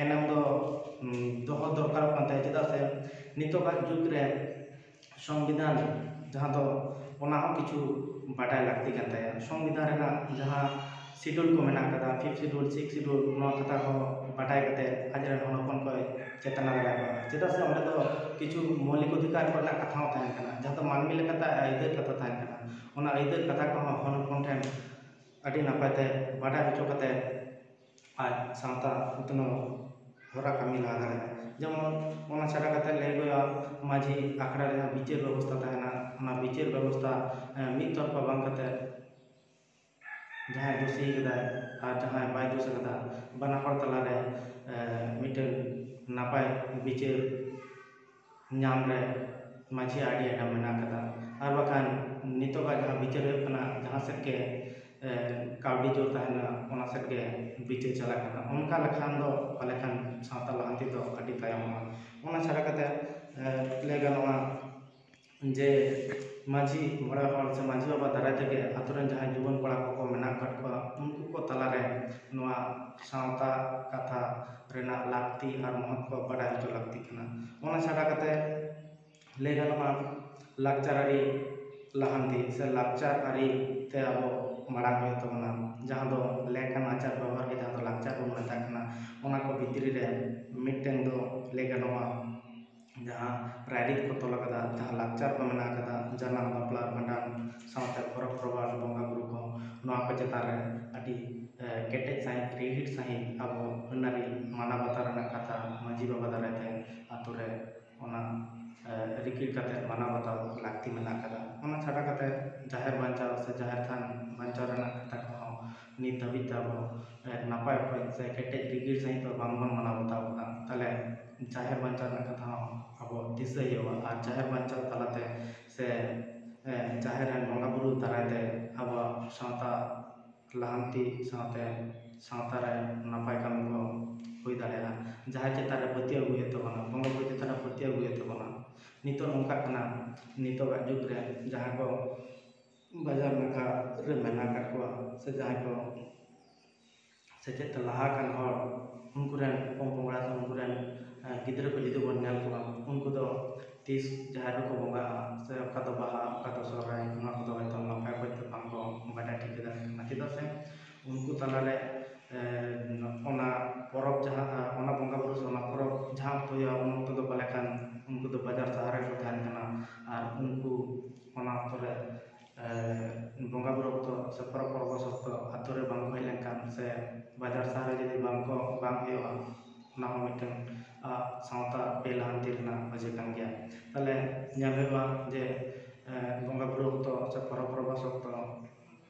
ᱮᱱᱮᱢ ᱫᱚ, ᱩᱢ, ᱫᱚᱦᱚ ᱫᱚᱨᱠᱟᱨᱚᱜ ᱠᱟᱱ ᱛᱟᱭᱟ᱾ ᱪᱮᱫᱟᱜ ᱥᱮ ᱱᱤᱛᱚᱜᱟᱜ ᱡᱩᱜᱽ ᱨᱮ ᱥᱚᱝᱵᱤᱫᱷᱟᱱ ᱡᱟᱦᱟᱸ ᱫᱚ, ᱚᱱᱟ ᱦᱚᱸ ᱠᱤᱪᱷᱩ ᱵᱟᱰᱟᱭ ᱞᱟᱹᱠᱛᱤ ᱠᱟᱱ ᱛᱟᱭᱟ᱾ ᱥᱚᱝᱵᱤᱫᱷᱟᱱ ᱨᱮᱱᱟᱜ ᱡᱟᱦᱟᱸ schedule ᱠᱚ ᱢᱮᱱᱟᱜ ᱟᱠᱟᱫᱟ, fifth schedule, sixth schedule, ᱱᱚᱣᱟ ᱠᱟᱛᱷᱟ ᱦᱚᱸ ᱵᱟᱰᱟᱭ ᱠᱟᱛᱮ ᱟᱡᱨᱮᱱ ᱦᱚᱱ ᱦᱚᱯᱚᱱ ᱠᱚᱭ ᱪᱮᱛᱱᱟ ᱫᱟᱲᱮᱭᱟᱠᱚᱣᱟ᱾ ᱪᱮᱫᱟᱜ ᱥᱮ ᱚᱸᱰᱮ ᱫᱚ ᱠᱤᱪᱷᱩ ᱢᱳᱣᱞᱤᱠ ᱚᱫᱷᱤᱠᱟᱨ ᱠᱚᱨᱮᱱᱟᱜ ᱠᱟᱛᱷᱟ ᱦᱚᱸ ᱛᱟᱦᱮᱱ ᱠᱟᱱᱟ, ᱡᱟᱦᱟᱸ ᱫᱚ ᱢᱟᱹᱱᱢᱤ ᱞᱮᱠᱟᱛᱮ ᱟᱹᱭᱫᱟᱹᱨ ᱠᱟᱛᱷᱟ ᱛᱟᱦᱮᱱ ᱠᱟᱱᱟ᱾ ᱚᱱᱟ ᱟᱹᱭᱫᱟᱹᱨ ᱠᱟᱛᱷᱟ ᱠᱚᱦᱚᱸ ᱦᱚᱱ ᱦᱚᱯᱚᱱ ᱴᱷᱮᱱ ᱟᱹᱰᱤ ᱱᱟᱯᱟᱭ ᱛᱮ ᱵᱟᱰᱟᱭ ᱦᱚᱪᱚ ᱠᱟᱛᱮ ᱟᱡ ᱥᱟᱶᱛᱟ ᱩᱛᱱᱟᱹᱣ ᱦᱚᱨᱟ ᱠᱟᱹᱢᱤ ᱞᱟᱦᱟ ᱫᱟᱲᱮᱭᱟᱜᱼᱟ᱾ ᱡᱮᱢᱚᱱ ᱚᱱᱟ ᱪᱷᱟᱰᱟ ᱠᱟᱛᱮ ᱞᱟᱹᱭ ᱦᱩᱭᱩᱜᱼᱟ, ᱢᱟᱹᱡᱷᱤ ᱟᱠᱷᱲᱟ ᱨᱮ ᱡᱟᱦᱟᱸ ᱵᱤᱪᱟᱹᱨ ᱵᱮᱵᱚᱥᱛᱷᱟ ᱛᱟᱦᱮᱱᱟ, ᱚᱱᱟ ᱵᱤᱪᱟᱹᱨ ᱵᱮᱵᱚᱥᱛᱷᱟ, ᱮ, ᱢᱤᱫ ᱛᱚᱨᱯᱷᱟ ᱵᱟᱝ ᱠᱟᱛᱮ ᱡᱟᱦᱟᱸᱭ ᱫᱳᱥᱤ ᱠᱟᱫᱟᱭ ᱟᱨ ᱡᱟᱦᱟᱸᱭ ᱵᱟᱭ ᱫᱳᱥ ᱠᱟᱫᱟ, ᱵᱟᱱᱟ ᱦᱚᱲ ᱛᱟᱞᱟᱨᱮ, ᱮ, ᱢᱤᱫᱴᱮᱱ ᱱᱟᱯᱟᱭ ᱵᱤᱪᱟᱹᱨ ᱧᱟᱢ ᱨᱮ ᱢᱟᱹᱡᱷᱤᱭᱟᱜ ᱟᱹᱰᱤ ᱮᱱᱮᱢ ᱢᱮᱱᱟᱜ ᱟᱠᱟᱫᱟ᱾ ᱟᱨ ᱵᱟᱠᱷᱟᱱ ᱱᱤᱛᱚᱜᱟᱜ ᱡᱟᱦᱟᱸ ᱵᱤᱪᱟᱹᱨ ᱦᱩᱭᱩᱜ ᱠᱟᱱᱟ, ᱡᱟᱦᱟᱸ ᱥᱮᱫ ᱜᱮ, ᱮ, ᱠᱟᱹᱣᱰᱤ ᱡᱳᱨ ᱛᱟᱦᱮᱱᱟ, ᱚᱱᱟ ᱥᱮᱫ ᱜᱮ ᱵᱤᱪᱟᱹᱨ ᱪᱟᱞᱟᱜ ᱠᱟᱱᱟ᱾ ᱚᱱᱠᱟ ᱞᱮᱠᱷᱟᱱ ᱫᱚ ᱯᱟᱞᱮ ᱠᱷᱟᱱ ᱥᱟᱶᱛᱟ ᱞᱟᱦᱟᱱᱛᱤ ᱫᱚ ᱟᱹᱰᱤ ᱛᱟᱭᱚᱢᱚᱜᱼᱟ᱾ ᱚᱱᱟ ᱪᱷᱟᱰᱟ ᱠᱟᱛᱮ, ᱮ, ᱞᱟᱹᱭ ᱜᱟᱱᱚᱜᱼᱟ ᱡᱮ ᱢᱟᱹᱡᱷᱤ ᱢᱚᱬᱮ ᱦᱚᱲ ᱥᱮ ᱢᱟᱹᱡᱷᱤ ᱵᱟᱵᱟ ᱫᱟᱨᱟᱭ ᱛᱮᱜᱮ ᱟᱛᱳ ᱨᱮᱱ ᱡᱟᱦᱟᱸᱭ ᱡᱩᱣᱟᱹᱱ ᱠᱚᱲᱟ ᱠᱚᱠᱚ ᱢᱮᱱᱟᱜ ᱟᱠᱟᱫ ᱠᱚᱣᱟ, ᱩᱱᱠᱩ ᱠᱚ ᱛᱟᱞᱟᱨᱮ ᱱᱚᱣᱟ ᱥᱟᱶᱛᱟ ᱠᱟᱛᱷᱟ ᱨᱮᱱᱟᱜ ᱞᱟᱹᱠᱛᱤ ᱟᱨ ᱢᱚᱦᱚᱛ ᱠᱚ ᱵᱟᱰᱟᱭ ᱦᱚᱪᱚ ᱞᱟᱹᱠᱛᱤ ᱠᱟᱱᱟ᱾ ᱚᱱᱟ ᱪᱷᱟᱰᱟ ᱠᱟᱛᱮ ᱞᱟᱹᱭ ᱜᱟᱱᱚᱜᱼᱟ, ᱞᱟᱠᱪᱟᱨ ᱟᱹᱨᱤ ᱞᱟᱦᱟᱱᱛᱤ ᱥᱮ ᱞᱟᱠᱪᱟᱨ ᱟᱹᱨᱤ ᱛᱮ ᱟᱵᱚ ᱢᱟᱲᱟᱝ ᱦᱩᱭᱩᱜ ᱛᱟᱵᱚᱱᱟ, ᱡᱟᱦᱟᱸ ᱫᱚ ᱞᱮᱠᱟᱱ ᱟᱪᱟᱨ ᱵᱮᱵᱚᱦᱟᱨ ᱜᱮ ᱡᱟᱦᱟᱸ ᱫᱚ ᱞᱟᱠᱪᱟᱨ ᱵᱚᱱ ᱢᱮᱛᱟᱜ ᱠᱟᱱᱟ᱾ ᱚᱱᱟ ᱠᱚ ᱵᱷᱤᱛᱨᱤ ᱨᱮ ᱢᱤᱫᱴᱮᱱ ᱫᱚ ᱞᱟᱹᱭ ᱜᱟᱱᱚᱜᱼᱟ, ᱡᱟᱦᱟᱸ ᱨᱟᱭᱨᱤᱛ ᱠᱚ ᱛᱚᱞ ᱟᱠᱟᱫᱟ, ᱡᱟᱦᱟᱸ ᱞᱟᱠᱪᱟᱨ ᱠᱚ ᱢᱮᱱᱟᱜ ᱟᱠᱟᱫᱟ, ᱡᱟᱱᱟᱢ, ᱵᱟᱯᱞᱟ, ᱵᱷᱟᱸᱰᱟᱱ, ᱥᱟᱶᱛᱮ ᱯᱚᱨᱚᱵᱽ ᱯᱚᱨᱵᱷᱟᱥ, ᱵᱚᱸᱜᱟ ᱵᱩᱨᱩ ᱠᱚ, ᱱᱚᱣᱟ ᱠᱚ ᱪᱮᱛᱟᱱ ᱨᱮ ᱟᱹᱰᱤ, ᱮ, ᱠᱮᱴᱮᱡ ᱥᱟᱺᱦᱤᱡ, ᱨᱤᱦᱤᱲ ᱥᱟᱺᱦᱤᱡ ᱟᱵᱚ ᱟᱹᱱ ᱟᱹᱨᱤ ᱢᱟᱱᱟᱣ ᱵᱟᱛᱟᱣ ᱨᱮᱱᱟᱜ ᱠᱟᱛᱷᱟ ᱢᱟᱹᱡᱷᱤ ᱵᱟᱵᱟ ᱫᱟᱨᱟᱭ ᱛᱮ ᱟᱛᱳ ᱨᱮ ᱚᱱᱟ, ᱮ, ᱨᱤᱠᱤᱲ ᱠᱟᱛᱮ ᱢᱟᱱᱟᱣ ᱵᱟᱛᱟᱣ ᱞᱟᱹᱠᱛᱤ ᱢᱮᱱᱟᱜ ᱟᱠᱟᱫᱟ᱾ ᱚᱱᱟ ᱪᱷᱟᱰᱟ ᱠᱟᱛᱮ ᱡᱟᱦᱮᱨ ᱵᱟᱧᱪᱟᱣ ᱥᱮ ᱡᱟᱦᱮᱨ ᱛᱷᱟᱱ ᱵᱟᱧᱪᱟᱣ ᱨᱮᱱᱟᱜ ᱠᱟᱛᱷᱟ ᱠᱚᱦᱚᱸ ᱱᱤᱛ ᱫᱷᱟᱹᱵᱤᱡ ᱛᱮ ᱟᱵᱚ, ᱮ, ᱱᱟᱯᱟᱭ ᱚᱠᱚᱡ ᱥᱮ ᱠᱮᱴᱮᱡ ᱨᱤᱠᱤᱲ ᱥᱟᱺᱦᱤᱡ ᱫᱚ ᱵᱟᱝᱵᱚᱱ ᱢᱟᱱᱟᱣ ᱵᱟᱛᱟᱣ ᱟᱠᱟᱫᱟ᱾ ᱛᱟᱦᱚᱞᱮ ᱡᱟᱦᱮᱨ ᱵᱟᱧᱪᱟᱣ ᱨᱮᱱᱟᱜ ᱠᱟᱛᱷᱟ ᱦᱚᱸ ᱟᱵᱚ ᱫᱤᱥᱟᱹᱭ ᱦᱩᱭᱩᱜᱼᱟ᱾ ᱟᱨ ᱡᱟᱦᱮᱨ ᱵᱟᱧᱪᱟᱣ ᱛᱟᱞᱟᱛᱮ ᱥᱮ, ᱮ, ᱡᱟᱦᱮᱨ ᱨᱮᱱ ᱵᱚᱸᱜᱟ ᱵᱩᱨᱩ ᱫᱟᱨᱟᱭ ᱛᱮ ᱟᱵᱚᱣᱟᱜ ᱥᱟᱶᱛᱟ ᱞᱟᱦᱟᱱᱛᱤ ᱥᱟᱶᱛᱮ ᱥᱟᱶᱛᱟ ᱨᱮ ᱱᱟᱯᱟᱭ ᱠᱟᱹᱢᱤ ᱠᱚ ᱦᱩᱭ ᱫᱟᱲᱮᱭᱟᱜᱼᱟ᱾ ᱡᱟᱦᱟᱸᱭ ᱪᱮᱛᱟᱱ ᱨᱮ ᱯᱟᱹᱛᱭᱟᱹᱣ ᱟᱹᱜᱩᱭ ᱦᱩᱭᱩᱜ ᱛᱟᱵᱚᱱᱟ, ᱵᱚᱸᱜᱟ ᱵᱩᱨᱩ ᱪᱮᱛᱟᱱ ᱨᱮ ᱯᱟᱹᱛᱭᱟᱹᱣ ᱟᱹᱜᱩᱭ ᱦᱩᱭᱩᱜ ᱛᱟᱵᱚᱱᱟ᱾ ᱱᱤᱛᱚᱜ ᱱᱚᱝᱠᱟᱜ ᱠᱟᱱᱟ, ᱱᱤᱛᱚᱜᱟᱜ ᱡᱩᱜᱽ ᱨᱮ ᱡᱟᱦᱟᱸ ᱠᱚ ᱵᱟᱡᱟᱨ ᱱᱟᱠᱷᱟ ᱨᱮ ᱢᱮᱱᱟᱜ ᱟᱠᱟᱫ ᱠᱚᱣᱟ ᱥᱮ ᱡᱟᱦᱟᱸᱭ ᱠᱚ ᱥᱮᱪᱮᱫ ᱛᱮ ᱞᱟᱦᱟ ᱟᱠᱟᱱ ᱦᱚᱲ, ᱩᱱᱠᱩ ᱨᱮᱱ ᱯᱚᱝ ᱯᱚᱝᱲᱟ ᱥᱮ ᱩᱱᱠᱩ ᱨᱮᱱ, ᱮ, ᱜᱤᱫᱽᱨᱟᱹ ᱠᱚ ᱡᱩᱫᱤ ᱵᱚᱱ ᱧᱮᱞ ᱠᱚᱣᱟ, ᱩᱱᱠᱩ ᱫᱚ ᱛᱤᱥ ᱡᱟᱦᱮᱨ ᱨᱮᱠᱚ ᱵᱚᱸᱜᱟᱜᱼᱟ ᱥᱮ ᱚᱠᱟ ᱫᱚ ᱵᱟᱦᱟ, ᱚᱠᱟ ᱫᱚ ᱥᱚᱦᱨᱟᱭ, ᱱᱚᱣᱟ ᱠᱚᱫᱚ ᱦᱚᱭᱛᱳ ᱱᱟᱯᱟᱭ ᱚᱠᱚᱡ ᱛᱮ ᱵᱟᱝ ᱠᱚ ᱵᱟᱰᱟᱭ ᱴᱷᱤᱠᱟᱹ ᱫᱟᱲᱮᱭᱟᱜ ᱠᱟᱱᱟ᱾ ᱪᱮᱫᱟᱜ ᱥᱮ ᱩᱱᱠᱩ ᱛᱟᱞᱟᱨᱮ, ᱮ, ᱚᱱᱟ ᱯᱚᱨᱚᱵᱽ ᱡᱟᱦᱟᱸ, ᱚᱱᱟ ᱵᱚᱸᱜᱟ ᱵᱩᱨᱩ ᱥᱮ ᱚᱱᱟ ᱯᱚᱨᱚᱵᱽ ᱡᱟᱦᱟᱸ ᱚᱠᱛᱚ ᱦᱩᱭᱩᱜᱼᱟ, ᱩᱱ ᱚᱠᱛᱚ ᱫᱚ ᱯᱟᱞᱮ ᱠᱷᱟᱱ ᱩᱱᱠᱩ ᱫᱚ ᱵᱟᱡᱟᱨ ᱥᱟᱦᱟᱨ ᱨᱮᱠᱚ ᱛᱟᱦᱮᱱ ᱠᱟᱱᱟ᱾ ᱟᱨ ᱩᱱᱠᱩ ᱚᱱᱟ ᱚᱠᱛᱚ ᱨᱮ, ᱮ, ᱵᱚᱸᱜᱟ ᱵᱩᱨᱩ ᱚᱠᱛᱚ ᱥᱮ ᱯᱚᱨᱚᱵᱽ ᱯᱚᱨᱵᱚᱥ ᱚᱠᱛᱚ ᱟᱛᱳ ᱨᱮ ᱵᱟᱝ ᱠᱚ ᱦᱮᱡ ᱞᱮᱱᱠᱷᱟᱱ ᱥᱮ ᱵᱟᱡᱟᱨ ᱥᱟᱦᱟᱨ ᱨᱮ ᱡᱩᱫᱤ ᱵᱟᱝ ᱠᱚ, ᱵᱟᱝ ᱦᱩᱭᱩᱜᱼᱟ, ᱚᱱᱟ ᱦᱚᱸ ᱢᱤᱫᱴᱮᱱ, ᱟ, ᱥᱟᱶᱛᱟ ᱵᱮᱞᱟᱦᱟᱱᱛᱤ ᱨᱮᱱᱟᱜ ᱚᱡᱮ ᱠᱟᱱ ᱜᱮᱭᱟ᱾ ᱛᱟᱦᱚᱞᱮ ᱧᱮᱞ ᱦᱩᱭᱩᱜᱼᱟ ᱡᱮ, ᱮ, ᱵᱚᱸᱜᱟ ᱵᱩᱨᱩ ᱚᱠᱛᱚ ᱥᱮ ᱯᱚᱨᱚᱵᱽ ᱯᱚᱨᱵᱚᱥ ᱚᱠᱛᱚ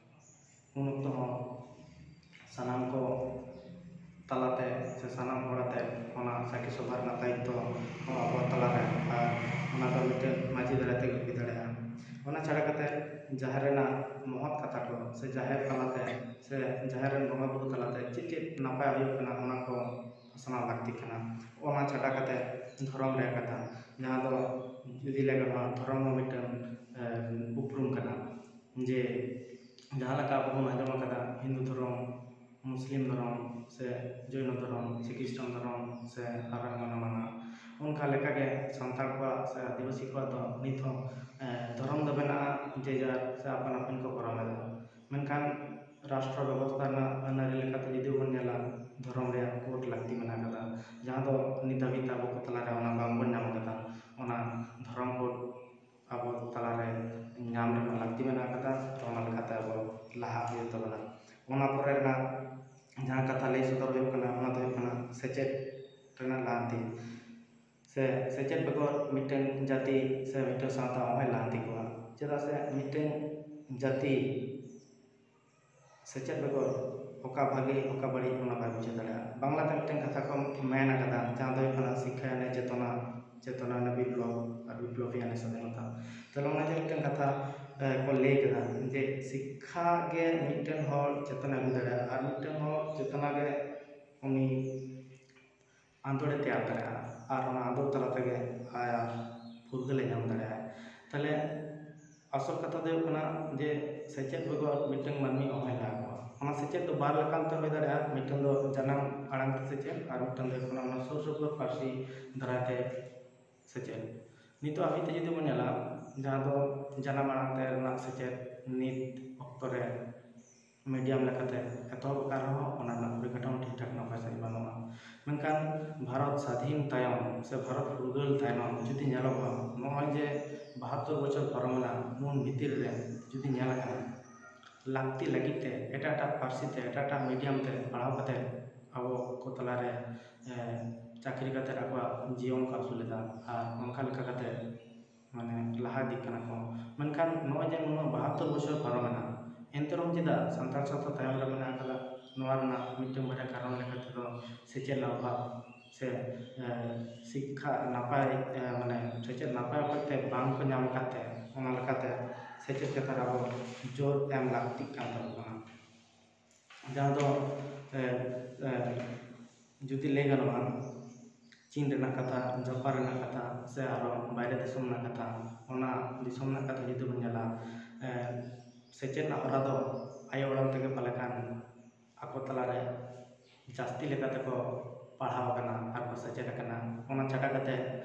ᱩᱱ ᱚᱠᱛᱚ ᱦᱚᱸ ᱥᱟᱱᱟᱢ ᱠᱚ ᱛᱟᱞᱟᱛᱮ ᱥᱮ ᱥᱟᱱᱟᱢ ᱦᱚᱲ ᱟᱛᱮ ᱚᱱᱟ ᱥᱟᱹᱠᱷᱤ ᱥᱚᱵᱷᱟ ᱨᱮᱱᱟᱜ ᱫᱟᱭᱤᱛᱛᱚ ᱦᱚᱸ ᱟᱵᱚ ᱛᱟᱞᱟᱨᱮ, ᱟᱨ ᱚᱱᱟ ᱫᱚ ᱢᱤᱫᱴᱮᱱ ᱢᱟᱹᱡᱷᱤ ᱫᱟᱨᱟᱭ ᱛᱮᱜᱮ ᱦᱩᱭ ᱫᱟᱲᱮᱭᱟᱜᱼᱟ᱾ ᱚᱱᱟ ᱪᱷᱟᱰᱟ ᱠᱟᱛᱮ ᱡᱟᱦᱮᱨ ᱨᱮᱱᱟᱜ ᱢᱚᱦᱚᱛ ᱠᱟᱛᱷᱟ ᱠᱚ ᱥᱮ ᱡᱟᱦᱮᱨ ᱛᱟᱞᱟᱛᱮ ᱥᱮ ᱡᱟᱦᱮᱨ ᱨᱮᱱ ᱵᱚᱸᱜᱟ ᱵᱩᱨᱩ ᱛᱟᱞᱟᱛᱮ ᱪᱮᱫ ᱪᱮᱫ ᱱᱟᱯᱟᱭ ᱦᱩᱭᱩᱜ ᱠᱟᱱᱟ, ᱚᱱᱟ ᱠᱚ ᱯᱟᱥᱱᱟᱣ ᱞᱟᱹᱠᱛᱤ ᱠᱟᱱᱟ᱾ ᱚᱱᱟ ᱪᱷᱟᱰᱟ ᱠᱟᱛᱮ ᱫᱷᱚᱨᱚᱢ ᱨᱮᱭᱟᱜ ᱠᱟᱛᱷᱟ, ᱡᱟᱦᱟᱸ ᱫᱚ ᱡᱩᱫᱤ ᱞᱟᱹᱭ ᱜᱟᱱᱚᱜᱼᱟ, ᱫᱷᱚᱨᱚᱢ ᱦᱚᱸ ᱢᱤᱫᱴᱮᱱ, ᱮ, ᱩᱯᱨᱩᱢ ᱠᱟᱱᱟ᱾ ᱡᱮ ᱡᱟᱦᱟᱸ ᱞᱮᱠᱟ ᱟᱵᱚ ᱵᱚᱱ ᱟᱸᱡᱚᱢ ᱟᱠᱟᱫᱟ, ᱦᱤᱱᱫᱩ ᱫᱷᱚᱨᱚᱢ, ᱢᱩᱥᱞᱤᱢ ᱫᱷᱚᱨᱚᱢ, ᱥᱮ ᱡᱚᱭᱱᱚ ᱫᱷᱚᱨᱚᱢ, ᱥᱮ ᱠᱷᱨᱤᱥᱴᱟᱱ ᱫᱷᱚᱨᱚᱢ, ᱥᱮ ᱟᱨᱚ ᱮᱢᱟᱱ ᱮᱢᱟᱱᱟᱜ, ᱚᱱᱠᱟ ᱞᱮᱠᱟᱜᱮ ᱥᱟᱱᱛᱟᱲ ᱠᱚᱣᱟᱜ ᱥᱮ ᱟᱹᱫᱤᱵᱟᱹᱥᱤ ᱠᱚᱣᱟᱜ ᱫᱚ ᱱᱤᱛ ᱦᱚᱸ ᱫᱷᱚᱨᱚᱢ ᱫᱚ ᱢᱮᱱᱟᱜᱼᱟ, ᱡᱮ ᱡᱟᱨ ᱥᱮ ᱟᱯᱟᱱ ᱟᱹᱯᱤᱱ ᱠᱚ ᱠᱚᱨᱟᱣ ᱮᱫᱟ᱾ ᱢᱮᱱᱠᱷᱟᱱ ᱨᱟᱥᱴᱨᱚ ᱵᱮᱵᱚᱥᱛᱷᱟ ᱨᱮᱱᱟᱜ ᱟᱹᱱ ᱟᱹᱨᱤ ᱞᱮᱠᱟᱛᱮ ᱡᱩᱫᱤ ᱵᱚᱱ ᱧᱮᱞᱟ, ᱫᱷᱚᱨᱚᱢ ᱨᱮᱭᱟᱜ ᱠᱳᱰ ᱞᱟᱹᱠᱛᱤ ᱢᱮᱱᱟᱜ ᱟᱠᱟᱫᱟ, ᱡᱟᱦᱟᱸ ᱫᱚ ᱱᱤᱛ ᱫᱷᱟᱹᱵᱤᱡ ᱛᱮ ᱟᱵᱚ ᱠᱚ ᱛᱟᱞᱟᱨᱮ ᱚᱱᱟ ᱵᱟᱝᱵᱚᱱ ᱧᱟᱢ ᱟᱠᱟᱫᱟ᱾ ᱚᱱᱟ ᱫᱷᱚᱨᱚᱢ ᱠᱳᱰ ᱟᱵᱚ ᱛᱟᱞᱟᱨᱮ ᱧᱟᱢ ᱨᱮᱱᱟᱜ ᱞᱟᱹᱠᱛᱤ ᱢᱮᱱᱟᱜ ᱟᱠᱟᱫᱟ᱾ ᱚᱱᱟ ᱞᱮᱠᱟᱛᱮ ᱟᱵᱚ ᱞᱟᱦᱟ ᱦᱩᱭᱩᱜ ᱛᱟᱵᱚᱱᱟ᱾ ᱚᱱᱟ ᱯᱚᱨᱮ ᱨᱮᱱᱟᱜ ᱡᱟᱦᱟᱸ ᱠᱟᱛᱷᱟ ᱞᱟᱹᱭ ᱥᱚᱫᱚᱨ ᱦᱩᱭᱩᱜ ᱠᱟᱱᱟ, ᱚᱱᱟ ᱫᱚ ᱦᱩᱭᱩᱜ ᱠᱟᱱᱟ ᱥᱮᱪᱮᱫ ᱨᱮᱱᱟᱜ ᱞᱟᱦᱟᱱᱛᱤ᱾ ᱥᱮ ᱥᱮᱪᱮᱫ ᱵᱮᱜᱚᱨ ᱢᱤᱫᱴᱮᱱ ᱡᱟᱹᱛᱤ ᱥᱮ ᱢᱤᱫᱴᱮᱱ ᱥᱟᱶᱛᱟ ᱚᱦᱚᱭ ᱞᱟᱦᱟᱱᱛᱤ ᱠᱚᱜᱼᱟ᱾ ᱪᱮᱫᱟᱜ ᱥᱮ ᱢᱤᱫᱴᱮᱱ ᱡᱟᱹᱛᱤ ᱥᱮᱪᱮᱫ ᱵᱮᱜᱚᱨ ᱚᱠᱟ ᱵᱷᱟᱜᱮ ᱚᱠᱟ ᱵᱟᱹᱲᱤᱡ ᱚᱱᱟ ᱵᱟᱭ ᱵᱩᱡᱷᱟᱹᱣ ᱫᱟᱲᱮᱭᱟᱜᱼᱟ᱾ ᱵᱟᱝᱞᱟᱛᱮ ᱢᱤᱫᱴᱮᱱ ᱠᱟᱛᱷᱟ ᱠᱚ ᱢᱮᱱ ᱟᱠᱟᱫᱟ, ᱡᱟᱦᱟᱸ ᱫᱚ ᱦᱩᱭᱩᱜ ᱠᱟᱱᱟ ᱥᱤᱠᱠᱷᱟ ᱭᱟᱱᱮ ᱪᱮᱛᱚᱱᱟ, ᱪᱮᱛᱚᱱᱟ ᱭᱟᱱᱮ ᱵᱤᱯᱞᱚᱵ ᱟᱨ ᱵᱤᱯᱞᱚᱵ ᱭᱟᱱᱮ ᱥᱟᱫᱷᱤᱱᱚᱛᱟ᱾ ᱛᱟᱦᱞᱮ ᱚᱱᱟ ᱡᱮ ᱢᱤᱫᱴᱮᱱ ᱠᱟᱛᱷᱟ ᱠᱚ ᱞᱟᱹᱭ ᱠᱮᱫᱟ ᱡᱮ ᱥᱤᱠᱠᱷᱟ ᱜᱮ ᱢᱤᱫᱴᱮᱱ ᱦᱚᱲ ᱪᱮᱛᱚᱱᱟ ᱟᱹᱜᱩ ᱫᱟᱲᱮᱭᱟᱜᱼᱟ ᱟᱨ ᱢᱤᱫᱴᱮᱱ ᱦᱚᱲ ᱪᱮᱛᱚᱱᱟ ᱜᱮ ᱩᱱᱤ ᱟᱸᱫᱳᱲᱮ ᱛᱮᱭᱟᱨ ᱫᱟᱲᱮᱭᱟᱜᱼᱟ ᱟᱨ ᱚᱱᱟ ᱟᱸᱫᱳᱲ ᱛᱟᱞᱟ ᱛᱮᱜᱮ ᱟᱭᱟᱜ ᱯᱷᱩᱨᱜᱟᱹᱞᱮ ᱧᱟᱢ ᱫᱟᱲᱮᱭᱟᱜᱼᱟ᱾ ᱛᱟᱦᱞᱮ ᱟᱥᱚᱞ ᱠᱟᱛᱷᱟ ᱫᱚ ᱦᱩᱭᱩᱜ ᱠᱟᱱᱟ ᱡᱮ ᱥᱮᱪᱮᱫ ᱵᱮᱜᱚᱨ ᱢᱤᱫᱴᱟᱝ ᱢᱟᱹᱱᱢᱤ ᱚᱦᱚᱭ ᱞᱟᱦᱟ ᱠᱚᱜᱼᱟ᱾ ᱚᱱᱟ ᱥᱮᱪᱮᱫ ᱫᱚ ᱵᱟᱨ ᱞᱮᱠᱟᱱ ᱛᱮ ᱦᱩᱭ ᱫᱟᱲᱮᱭᱟᱜᱼᱟ, ᱢᱤᱫᱴᱟᱝ ᱫᱚ ᱡᱟᱱᱟᱢ ᱟᱲᱟᱝ ᱛᱮ ᱥᱮᱪᱮᱫ ᱟᱨ ᱢᱤᱫᱴᱟᱝ ᱫᱚ ᱦᱩᱭᱩᱜ ᱠᱟᱱᱟ ᱚᱱᱟ ᱥᱩᱨ ᱥᱩᱯᱩᱨ ᱯᱟᱹᱨᱥᱤ ᱫᱟᱨᱟᱭ ᱛᱮ ᱥᱮᱪᱮᱫ᱾ ᱱᱤᱛᱚᱜ ᱦᱟᱹᱵᱤᱡ ᱛᱮ ᱡᱩᱫᱤ ᱵᱚᱱ ᱧᱮᱞᱟ, ᱡᱟᱦᱟᱸ ᱫᱚ ᱡᱟᱱᱟᱢ ᱟᱲᱟᱝ ᱛᱮ ᱨᱮᱱᱟᱜ ᱥᱮᱪᱮᱫ ᱱᱤᱛ ᱚᱠᱛᱚ ᱨᱮ ᱢᱤᱰᱤᱭᱟᱢ ᱞᱮᱠᱟᱛᱮ ᱮᱛᱚᱦᱚᱵ ᱟᱠᱟᱱ ᱨᱮᱦᱚᱸ ᱚᱱᱟ ᱨᱮᱱᱟᱜ ᱯᱚᱨᱤᱠᱟᱴᱷᱟᱢᱳ ᱴᱷᱤᱠ ᱴᱷᱟᱠ ᱱᱟᱯᱟᱭ ᱥᱟᱺᱦᱤᱡ ᱵᱟᱹᱱᱩᱜᱼᱟ᱾ ᱢᱮᱱᱠᱷᱟᱱ ᱵᱷᱟᱨᱚᱛ ᱥᱟᱹᱫᱷᱤᱱ ᱛᱟᱭᱚᱢ ᱥᱮ ᱵᱷᱟᱨᱚᱛ ᱯᱷᱩᱨᱜᱟᱹᱞ ᱛᱟᱭᱱᱚᱢ ᱡᱩᱫᱤ ᱧᱮᱞᱚᱜᱼᱟ, ᱱᱚᱜᱼᱚᱭ ᱡᱮ ᱵᱟᱦᱟᱛᱛᱳᱨ ᱵᱚᱪᱷᱚᱨ ᱯᱟᱨᱚᱢᱮᱱᱟ, ᱩᱱ ᱵᱷᱤᱛᱤᱨ ᱨᱮ ᱡᱩᱫᱤ ᱧᱮᱞ ᱟᱠᱟᱱᱟ, ᱞᱟᱹᱠᱛᱤ ᱞᱟᱹᱜᱤᱫ ᱛᱮ ᱮᱴᱟᱜ ᱮᱴᱟᱜ ᱯᱟᱹᱨᱥᱤ ᱛᱮ, ᱮᱴᱟᱜ ᱮᱴᱟᱜ ᱢᱤᱰᱤᱭᱟᱢ ᱛᱮ ᱯᱟᱲᱦᱟᱣ ᱠᱟᱛᱮ ᱟᱵᱚ ᱠᱚ ᱛᱟᱞᱟᱨᱮ ᱪᱟᱹᱠᱨᱤ ᱠᱟᱛᱮ ᱟᱠᱚᱣᱟᱜ ᱡᱤᱭᱚᱱ ᱠᱚ ᱟᱹᱥᱩᱞ ᱮᱫᱟ᱾ ᱟᱨ ᱚᱱᱠᱟ ᱞᱮᱠᱟ ᱠᱟᱛᱮ ᱢᱟᱱᱮ ᱞᱟᱦᱟ ᱤᱫᱤᱜ ᱠᱟᱱᱟ ᱠᱚ᱾ ᱢᱮᱱᱠᱷᱟᱱ ᱱᱚᱜᱼᱚᱭ ᱡᱮ ᱱᱩᱱᱟᱹᱜ ᱵᱟᱦᱟᱛᱛᱳᱨ ᱵᱚᱪᱷᱚᱨ ᱯᱟᱨᱚᱢᱮᱱᱟ, ᱮᱱᱛᱮ ᱨᱮᱦᱚᱸ ᱪᱮᱫᱟᱜ ᱥᱟᱱᱛᱟᱲ ᱥᱟᱶᱛᱟ ᱛᱟᱭᱚᱢ ᱨᱮ ᱢᱮᱱᱟᱜ ᱟᱠᱟᱫᱟ? ᱱᱚᱣᱟ ᱨᱮᱱᱟᱜ ᱢᱤᱫᱴᱟᱝ ᱵᱟᱨᱭᱟ ᱠᱟᱨᱚᱱ ᱞᱮᱠᱟ ᱛᱮᱫᱚ ᱥᱮᱪᱮᱫ ᱨᱮᱱᱟᱜ ᱚᱵᱷᱟᱵᱽ ᱥᱮ ᱥᱤᱠᱠᱷᱟ ᱱᱟᱯᱟᱭ ᱢᱟᱱᱮ ᱥᱮᱪᱮᱫ ᱱᱟᱯᱟᱭ ᱚᱠᱚᱡ ᱛᱮ ᱵᱟᱝ ᱠᱚ ᱧᱟᱢ ᱟᱠᱟᱫ ᱛᱮ, ᱚᱱᱟ ᱞᱮᱠᱟᱛᱮ ᱥᱮᱪᱮᱫ ᱪᱮᱛᱟᱱ ᱨᱮ ᱟᱵᱚ ᱡᱳᱨ ᱮᱢ ᱞᱟᱹᱠᱛᱤᱜ ᱠᱟᱱ ᱛᱟᱵᱚᱱᱟ᱾ ᱡᱟᱦᱟᱸ ᱫᱚ ᱡᱩᱫᱤ ᱞᱟᱹᱭ ᱜᱟᱱᱚᱜᱼᱟ, ᱪᱤᱱ ᱨᱮᱱᱟᱜ ᱠᱟᱛᱷᱟ, ᱡᱟᱯᱟᱱ ᱨᱮᱱᱟᱜ ᱠᱟᱛᱷᱟ, ᱥᱮ ᱟᱨᱚ ᱵᱟᱭᱨᱮ ᱫᱤᱥᱚᱢ ᱨᱮᱱᱟᱜ ᱠᱟᱛᱷᱟ, ᱚᱱᱟ ᱫᱤᱥᱚᱢ ᱨᱮᱱᱟᱜ ᱠᱟᱛᱷᱟ ᱡᱩᱫᱤ ᱵᱚᱱ ᱧᱮᱞᱟ, ᱮ, ᱥᱮᱪᱮᱫ ᱨᱮᱱᱟᱜ ᱦᱚᱨᱟ ᱫᱚ ᱟᱭᱳ ᱟᱲᱟᱝ ᱛᱮᱜᱮ ᱯᱟᱞᱮ ᱠᱷᱟᱱ ᱟᱠᱚ ᱛᱟᱞᱟᱨᱮ ᱡᱟᱹᱥᱛᱤ ᱞᱮᱠᱟ ᱛᱮᱠᱚ ᱯᱟᱲᱦᱟᱣ ᱟᱠᱟᱱᱟ ᱟᱨ ᱠᱚ ᱥᱮᱪᱮᱫ ᱟᱠᱟᱱᱟ᱾ ᱚᱱᱟ ᱪᱷᱟᱰᱟ ᱠᱟᱛᱮ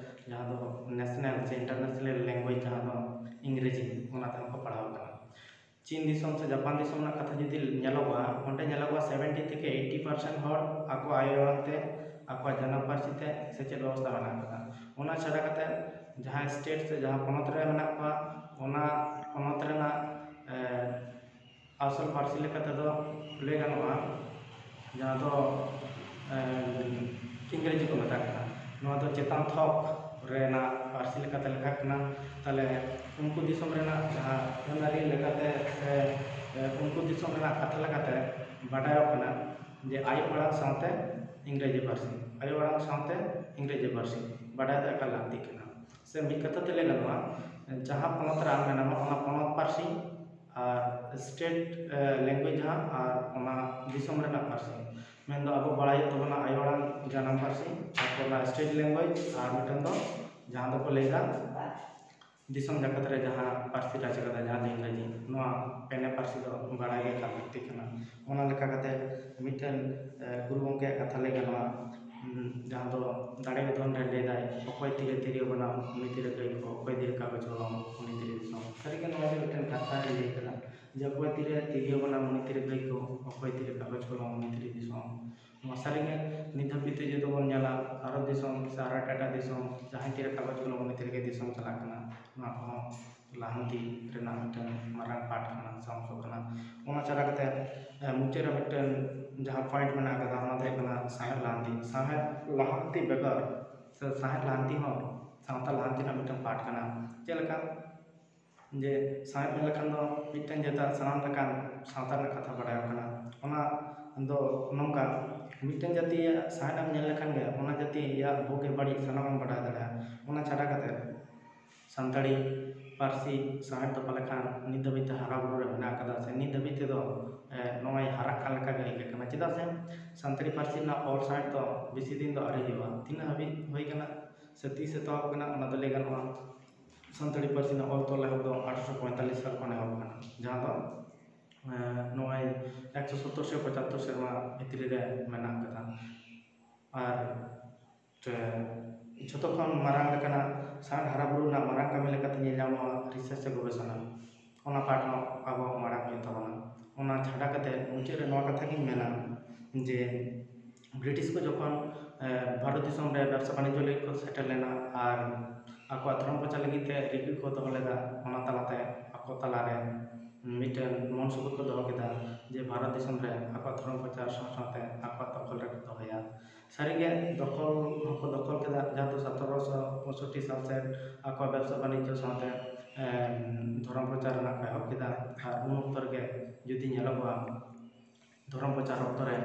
ᱡᱟᱦᱟᱸ ᱫᱚ national ᱥᱮ international language, ᱡᱟᱦᱟᱸ ᱫᱚ ᱤᱝᱨᱮᱡᱤ, ᱚᱱᱟ ᱛᱮᱦᱚᱸ ᱠᱚ ᱯᱟᱲᱦᱟᱣ ᱟᱠᱟᱱᱟ᱾ ᱪᱤᱱ ᱫᱤᱥᱚᱢ ᱥᱮ ᱡᱟᱯᱟᱱ ᱫᱤᱥᱚᱢ ᱨᱮᱱᱟᱜ ᱠᱟᱛᱷᱟ ᱡᱩᱫᱤ ᱧᱮᱞᱚᱜᱚᱜᱼᱟ, ᱚᱸᱰᱮ ᱧᱮᱞᱚᱜᱚᱜᱼᱟ seventy ᱛᱷᱮᱠᱮ eighty percent ᱦᱚᱲ ᱟᱠᱚ ᱟᱭᱳ ᱟᱲᱟᱝ ᱛᱮ, ᱟᱠᱚᱣᱟᱜ ᱡᱟᱱᱟᱢ ᱯᱟᱹᱨᱥᱤ ᱛᱮ ᱥᱮᱪᱮᱫ ᱵᱮᱵᱚᱥᱛᱷᱟ ᱢᱮᱱᱟᱜ ᱟᱠᱟᱫᱟ᱾ ᱚᱱᱟ ᱪᱷᱟᱰᱟ ᱠᱟᱛᱮ ᱡᱟᱦᱟᱸ state ᱥᱮ ᱡᱟᱦᱟᱸ ᱯᱚᱱᱚᱛ ᱨᱮ ᱢᱮᱱᱟᱜ ᱠᱚᱣᱟ, ᱚᱱᱟ ᱯᱚᱱᱚᱛ ᱨᱮᱱᱟᱜ, ᱮ, ᱟᱥᱚᱞ ᱯᱟᱹᱨᱥᱤ ᱞᱮᱠᱟ ᱛᱮᱫᱚ ᱞᱟᱹᱭ ᱜᱟᱱᱚᱜᱼᱟ, ᱡᱟᱦᱟᱸ ᱫᱚ, ᱮ, ᱤᱝᱨᱮᱡᱤ ᱠᱚ ᱢᱮᱛᱟᱜ ᱠᱟᱱᱟ᱾ ᱱᱚᱣᱟ ᱫᱚ ᱪᱮᱛᱟᱱ ᱛᱷᱚᱠ ᱨᱮᱱᱟᱜ ᱯᱟᱹᱨᱥᱤ ᱞᱮᱠᱟᱛᱮ ᱞᱮᱠᱷᱟᱜ ᱠᱟᱱᱟ᱾ ᱛᱟᱦᱞᱮ ᱩᱱᱠᱩ ᱫᱤᱥᱚᱢ ᱨᱮᱱᱟᱜ ᱡᱟᱦᱟᱸ ᱟᱹᱱ ᱟᱹᱨᱤ ᱞᱮᱠᱟᱛᱮ ᱥᱮ, ᱮ, ᱩᱱᱠᱩ ᱫᱤᱥᱚᱢ ᱨᱮᱱᱟᱜ ᱠᱟᱛᱷᱟ ᱞᱮᱠᱟᱛᱮ ᱵᱟᱰᱟᱭᱚᱜ ᱠᱟᱱᱟ ᱡᱮ ᱟᱭᱳ ᱟᱲᱟᱝ ᱥᱟᱶᱛᱮ ᱤᱝᱨᱮᱡᱤ ᱯᱟᱹᱨᱥᱤ, ᱟᱭᱳ ᱟᱲᱟᱝ ᱥᱟᱶᱛᱮ ᱤᱝᱨᱮᱡᱤ ᱯᱟᱹᱨᱥᱤ ᱵᱟᱰᱟᱭ ᱫᱚ ᱮᱠᱟᱞ ᱞᱟᱹᱠᱛᱤ ᱠᱟᱱᱟ᱾ ᱥᱮ ᱢᱤᱫ ᱠᱟᱛᱷᱟ ᱛᱮ ᱞᱟᱹᱭ ᱜᱟᱱᱚᱜᱼᱟ, ᱡᱟᱦᱟᱸ ᱯᱚᱱᱚᱛ ᱨᱮ ᱟᱢ ᱢᱮᱱᱟᱢᱟ, ᱚᱱᱟ ᱯᱚᱱᱚᱛ ᱯᱟᱹᱨᱥᱤ ᱟᱨ state, ᱮ, language ᱡᱟᱦᱟᱸ, ᱟᱨ ᱚᱱᱟ ᱫᱤᱥᱚᱢ ᱨᱮᱱᱟᱜ ᱯᱟᱹᱨᱥᱤ᱾ ᱢᱮᱱᱫᱚ ᱟᱵᱚ ᱵᱟᱲᱟᱭ ᱦᱩᱭᱩᱜ ᱛᱟᱵᱚᱱᱟ ᱟᱭᱳ ᱟᱲᱟᱝ ᱡᱟᱱᱟᱢ ᱯᱟᱹᱨᱥᱤ, ᱛᱟᱨᱯᱚᱨ ᱚᱱᱟ state language, ᱟᱨ ᱢᱤᱫᱴᱮᱱ ᱫᱚ ᱡᱟᱦᱟᱸ ᱫᱚᱠᱚ ᱞᱟᱹᱭᱫᱟ ᱫᱤᱥᱚᱢ ᱡᱟᱠᱟᱛ ᱨᱮ ᱡᱟᱦᱟᱸ ᱯᱟᱹᱨᱥᱤ ᱨᱟᱡᱽ ᱟᱠᱟᱫᱟ, ᱡᱟᱦᱟᱸ ᱫᱚ ᱤᱝᱨᱮᱡᱤ, ᱱᱚᱣᱟ ᱯᱮᱱᱮ ᱯᱟᱹᱨᱥᱤ ᱫᱚ ᱵᱟᱲᱟᱭ ᱜᱮ ᱮᱠᱟᱞ ᱞᱟᱹᱠᱛᱤ ᱠᱟᱱᱟ᱾ ᱚᱱᱟ ᱞᱮᱠᱟ ᱠᱟᱛᱮ ᱢᱤᱫᱴᱮᱱ, ᱮ, ᱜᱩᱨᱩ ᱜᱚᱢᱠᱮᱭᱟᱜ ᱠᱟᱛᱷᱟ ᱞᱟᱹᱭ ᱜᱟᱱᱚᱜᱼᱟ, ᱩᱸ, ᱡᱟᱦᱟᱸ ᱫᱚ ᱫᱟᱲᱮ ᱜᱮ ᱫᱷᱚᱱ ᱨᱮ ᱞᱟᱹᱭᱫᱟᱭ, "ᱚᱠᱚᱭ ᱛᱤᱨᱮ ᱛᱤᱨᱭᱳ ᱵᱟᱱᱟᱢ, ᱩᱱᱤ ᱛᱤᱨᱮ ᱜᱟᱹᱭ ᱠᱚ, ᱚᱠᱚᱭ ᱛᱤᱨᱮ ᱠᱟᱜᱚᱡᱽ ᱠᱚᱞᱚᱢ, ᱩᱱᱤ ᱛᱤᱨᱮ ᱫᱤᱥᱚᱢ᱾" ᱥᱟᱹᱨᱤᱜᱮ ᱱᱚᱣᱟ ᱡᱮ ᱢᱤᱫᱴᱮᱱ ᱠᱟᱛᱷᱟ ᱞᱟᱹᱭ ᱠᱟᱫᱟ, ᱡᱮ ᱚᱠᱚᱭ ᱛᱤᱨᱮ ᱛᱤᱨᱭᱳ ᱵᱟᱱᱟᱢ, ᱩᱱᱤ ᱛᱤᱨᱮ ᱜᱟᱹᱭ ᱠᱚ, ᱚᱠᱚᱭ ᱛᱤᱨᱮ ᱠᱟᱜᱚᱡᱽ ᱠᱚᱞᱚᱢ, ᱩᱱᱤ ᱛᱤᱨᱮ ᱫᱤᱥᱚᱢ᱾ ᱱᱚᱣᱟ ᱥᱟᱹᱨᱤᱜᱮ ᱱᱤᱛ ᱫᱷᱟᱹᱵᱤᱡ ᱛᱮ ᱡᱩᱫᱤ ᱵᱚᱱ ᱧᱮᱞᱟ, ᱵᱷᱟᱨᱚᱛ ᱫᱤᱥᱚᱢ ᱥᱮ ᱟᱨ ᱮᱴᱟᱜ ᱮᱴᱟᱜ ᱫᱤᱥᱚᱢ, ᱡᱟᱦᱟᱸᱭ ᱛᱤᱨᱮ ᱠᱟᱜᱚᱡᱽ ᱠᱚᱞᱚᱢ, ᱩᱱᱤ ᱛᱤᱨᱮᱜᱮ ᱫᱤᱥᱚᱢ ᱪᱟᱞᱟᱜ ᱠᱟᱱᱟ᱾ ᱱᱚᱣᱟ ᱠᱚᱦᱚᱸ ᱞᱟᱦᱟᱱᱛᱤ ᱨᱮᱱᱟᱜ ᱢᱤᱫᱴᱮᱱ ᱢᱟᱨᱟᱝ ᱯᱟᱴ ᱠᱟᱱᱟ ᱥᱮ ᱚᱝᱥᱚ ᱠᱟᱱᱟ᱾ ᱚᱱᱟ ᱪᱷᱟᱰᱟ ᱠᱟᱛᱮ, ᱮ, ᱢᱩᱪᱟᱹᱫ ᱨᱮ ᱢᱤᱫᱴᱮᱱ ᱡᱟᱦᱟᱸ point ᱢᱮᱱᱟᱜ ᱟᱠᱟᱫᱟ, ᱚᱱᱟ ᱫᱚ ᱦᱩᱭᱩᱜ ᱠᱟᱱᱟ ᱥᱟᱶᱦᱮᱫ ᱞᱟᱦᱟᱱᱛᱤ᱾ ᱥᱟᱶᱦᱮᱫ ᱞᱟᱦᱟᱱᱛᱤ ᱵᱮᱜᱚᱨ ᱥᱮ ᱥᱟᱶᱦᱮᱫ ᱞᱟᱦᱟᱱᱛᱤ ᱦᱚᱸ ᱥᱟᱶᱛᱟ ᱞᱟᱦᱟᱱᱛᱤ ᱨᱮᱱᱟᱜ ᱢᱤᱫᱴᱮᱱ ᱯᱟᱴ ᱠᱟᱱᱟ᱾ ᱪᱮᱫ ᱞᱮᱠᱟ? ᱡᱮ ᱥᱟᱶᱦᱮᱫ ᱢᱮᱱ ᱞᱮᱠᱷᱟᱱ ᱫᱚ ᱢᱤᱫᱴᱮᱱ ᱡᱟᱹᱛᱟᱜ ᱥᱟᱱᱟᱢ ᱞᱮᱠᱟᱱ ᱥᱟᱶᱛᱟ ᱨᱮᱱᱟᱜ ᱠᱟᱛᱷᱟ ᱵᱟᱰᱟᱭᱚᱜ ᱠᱟᱱᱟ᱾ ᱚᱱᱟ ᱫᱚ ᱱᱚᱝᱠᱟ, ᱢᱤᱫᱴᱮᱱ ᱡᱟᱹᱛᱤᱭᱟᱜ ᱥᱟᱶᱦᱮᱫ ᱮᱢ ᱧᱮᱞ ᱞᱮᱠᱷᱟᱱ ᱜᱮ ᱚᱱᱟ ᱡᱟᱹᱛᱤᱭᱟᱜ ᱵᱩᱜᱤ ᱵᱟᱹᱲᱤᱡ ᱥᱟᱱᱟᱢ ᱮᱢ ᱵᱟᱰᱟᱭ ᱫᱟᱲᱮᱭᱟᱜᱼᱟ᱾ ᱚᱱᱟ ᱪᱷᱟᱰᱟ ᱠᱟᱛᱮ ᱥᱟᱱᱛᱟᱲᱤ ᱯᱟᱹᱨᱥᱤ ᱥᱟᱶᱦᱮᱫ ᱫᱚ ᱯᱟᱞᱮ ᱠᱷᱟᱱ ᱱᱤᱛ ᱫᱷᱟᱹᱵᱤᱡ ᱛᱮ ᱦᱟᱨᱟ ᱵᱩᱨᱩ ᱨᱮ ᱢᱮᱱᱟᱜ ᱟᱠᱟᱫᱟ, ᱥᱮ ᱱᱤᱛ ᱫᱷᱟᱹᱵᱤᱡ ᱛᱮᱫᱚ, ᱮ, ᱱᱚᱜᱼᱚᱭ ᱦᱟᱨᱟᱜ ᱠᱟᱱ ᱞᱮᱠᱟ ᱜᱮ ᱟᱹᱭᱠᱟᱹᱜ ᱠᱟᱱᱟ᱾ ᱪᱮᱫᱟᱜ ᱥᱮ ᱥᱟᱱᱛᱟᱲᱤ ᱯᱟᱹᱨᱥᱤ ᱨᱮᱱᱟᱜ ᱚᱞ ᱥᱟᱶᱦᱮᱫ ᱫᱚ ᱵᱮᱥᱤ ᱫᱤᱱ ᱫᱚ ᱟᱹᱣᱨᱤ ᱦᱩᱭᱩᱜᱼᱟ᱾ ᱛᱤᱱᱟᱹᱜ ᱦᱟᱹᱵᱤᱡ ᱦᱩᱭ ᱠᱟᱱᱟ ᱥᱮ ᱛᱤᱥ ᱮᱛᱚᱦᱚᱵ ᱠᱟᱱᱟ, ᱚᱱᱟ ᱫᱚ ᱞᱟᱹᱭ ᱜᱟᱱᱚᱜᱼᱟ, ᱥᱟᱱᱛᱟᱲᱤ ᱯᱟᱹᱨᱥᱤ ᱨᱮᱱᱟᱜ ᱚᱞ ᱛᱚᱞ ᱮᱦᱚᱵ ᱫᱚ ᱟᱴᱷᱨᱚᱥᱚ ᱯᱚᱸᱭᱛᱟᱞᱞᱤᱥ ᱥᱟᱞ ᱠᱷᱚᱱ ᱮᱦᱚᱵ ᱠᱟᱱᱟ, ᱡᱟᱦᱟᱸ ᱫᱚ, ᱮ, ᱱᱚᱜᱼᱚᱭ ᱮᱠᱥᱚ ᱥᱚᱛᱛᱚᱨ ᱥᱮ ᱯᱚᱸᱪᱟᱛᱛᱳᱨ ᱥᱮᱨᱢᱟ ᱵᱷᱤᱛᱨᱤ ᱨᱮ ᱢᱮᱱᱟᱜ ᱟᱠᱟᱫᱟ᱾ ᱟᱨ ᱥᱮ ᱡᱷᱚᱛᱚ ᱠᱷᱚᱱ ᱢᱟᱨᱟᱝ ᱞᱮᱠᱟᱱᱟᱜ ᱥᱟᱶᱦᱮᱫ ᱦᱟᱨᱟ ᱵᱩᱨᱩ ᱨᱮᱱᱟᱜ ᱢᱟᱨᱟᱝ ᱠᱟᱹᱢᱤ ᱞᱮᱠᱟᱛᱮ ᱧᱮᱞ ᱧᱟᱢᱚᱜᱼᱟ ᱨᱤᱥᱟᱨᱪ ᱥᱮ ᱜᱚᱵᱮᱥᱚᱱᱟ᱾ ᱚᱱᱟ ᱯᱟᱦᱴᱟ ᱦᱚᱸ ᱟᱵᱚ ᱢᱟᱲᱟᱝ ᱦᱩᱭᱩᱜ ᱛᱟᱵᱚᱱᱟ᱾ ᱚᱱᱟ ᱪᱷᱟᱰᱟ ᱠᱟᱛᱮ ᱢᱩᱪᱟᱹᱫ ᱨᱮ ᱱᱚᱣᱟ ᱠᱟᱛᱷᱟ ᱜᱤᱧ ᱢᱮᱱᱟ ᱡᱮ ᱵᱨᱤᱴᱤᱥ ᱠᱚ ᱡᱚᱠᱷᱚᱱ, ᱮ, ᱵᱷᱟᱨᱚᱛ ᱫᱤᱥᱚᱢ ᱨᱮ ᱵᱮᱵᱽᱥᱟ ᱵᱟᱱᱤᱡᱽᱡᱚ ᱞᱟᱹᱜᱤᱫ ᱠᱚ ᱥᱮᱴᱮᱨ ᱞᱮᱱᱟ ᱟᱨ ᱟᱠᱚᱣᱟᱜ ᱫᱷᱚᱨᱚᱢ ᱯᱨᱚᱪᱟᱨ ᱞᱟᱹᱜᱤᱫ ᱛᱮ ᱨᱤᱠᱟᱹ ᱠᱚ ᱫᱚᱦᱚ ᱞᱮᱫᱟ, ᱚᱱᱟ ᱛᱟᱞᱟᱛᱮ ᱟᱠᱚ ᱛᱟᱞᱟᱨᱮ ᱢᱤᱫᱴᱮᱱ ᱢᱚᱱ ᱥᱩᱵᱩᱫᱷ ᱠᱚ ᱫᱚᱦᱚ ᱠᱮᱫᱟ ᱡᱮ ᱵᱷᱟᱨᱚᱛ ᱫᱤᱥᱚᱢ ᱨᱮ ᱟᱠᱚᱣᱟᱜ ᱫᱷᱚᱨᱚᱢ ᱯᱨᱚᱪᱟᱨ ᱥᱟᱶ ᱥᱟᱶᱛᱮ ᱟᱠᱚᱣᱟᱜ ᱫᱚᱠᱷᱚᱞ ᱨᱮᱠᱚ ᱫᱚᱦᱚᱭᱟ᱾ ᱥᱟᱹᱨᱤᱜᱮ ᱫᱚᱠᱷᱚᱞ ᱦᱚᱸᱠᱚ ᱫᱚᱠᱷᱚᱞ ᱠᱮᱫᱟ, ᱡᱟᱦᱟᱸ ᱫᱚ ᱥᱚᱛᱨᱚᱥᱚ ᱯᱚᱸᱭᱥᱚᱴᱴᱤ ᱥᱟᱞ ᱥᱮᱫ ᱟᱠᱚᱣᱟᱜ ᱵᱮᱵᱽᱥᱟ ᱵᱟᱱᱤᱡᱽᱡᱚ ᱥᱟᱶᱛᱮ, ᱮᱢ, ᱫᱷᱚᱨᱚᱢ ᱯᱨᱚᱪᱟᱨ ᱨᱮᱱᱟᱜ ᱠᱚ ᱮᱦᱚᱵ ᱠᱮᱫᱟ᱾ ᱟᱨ ᱩᱱ ᱚᱠᱛᱚ ᱨᱮᱜᱮ ᱡᱩᱫᱤ ᱧᱮᱞᱚᱜᱚᱜᱼᱟ, ᱫᱷᱚᱨᱚᱢ ᱯᱨᱚᱪᱟᱨ ᱚᱠᱛᱚ ᱨᱮ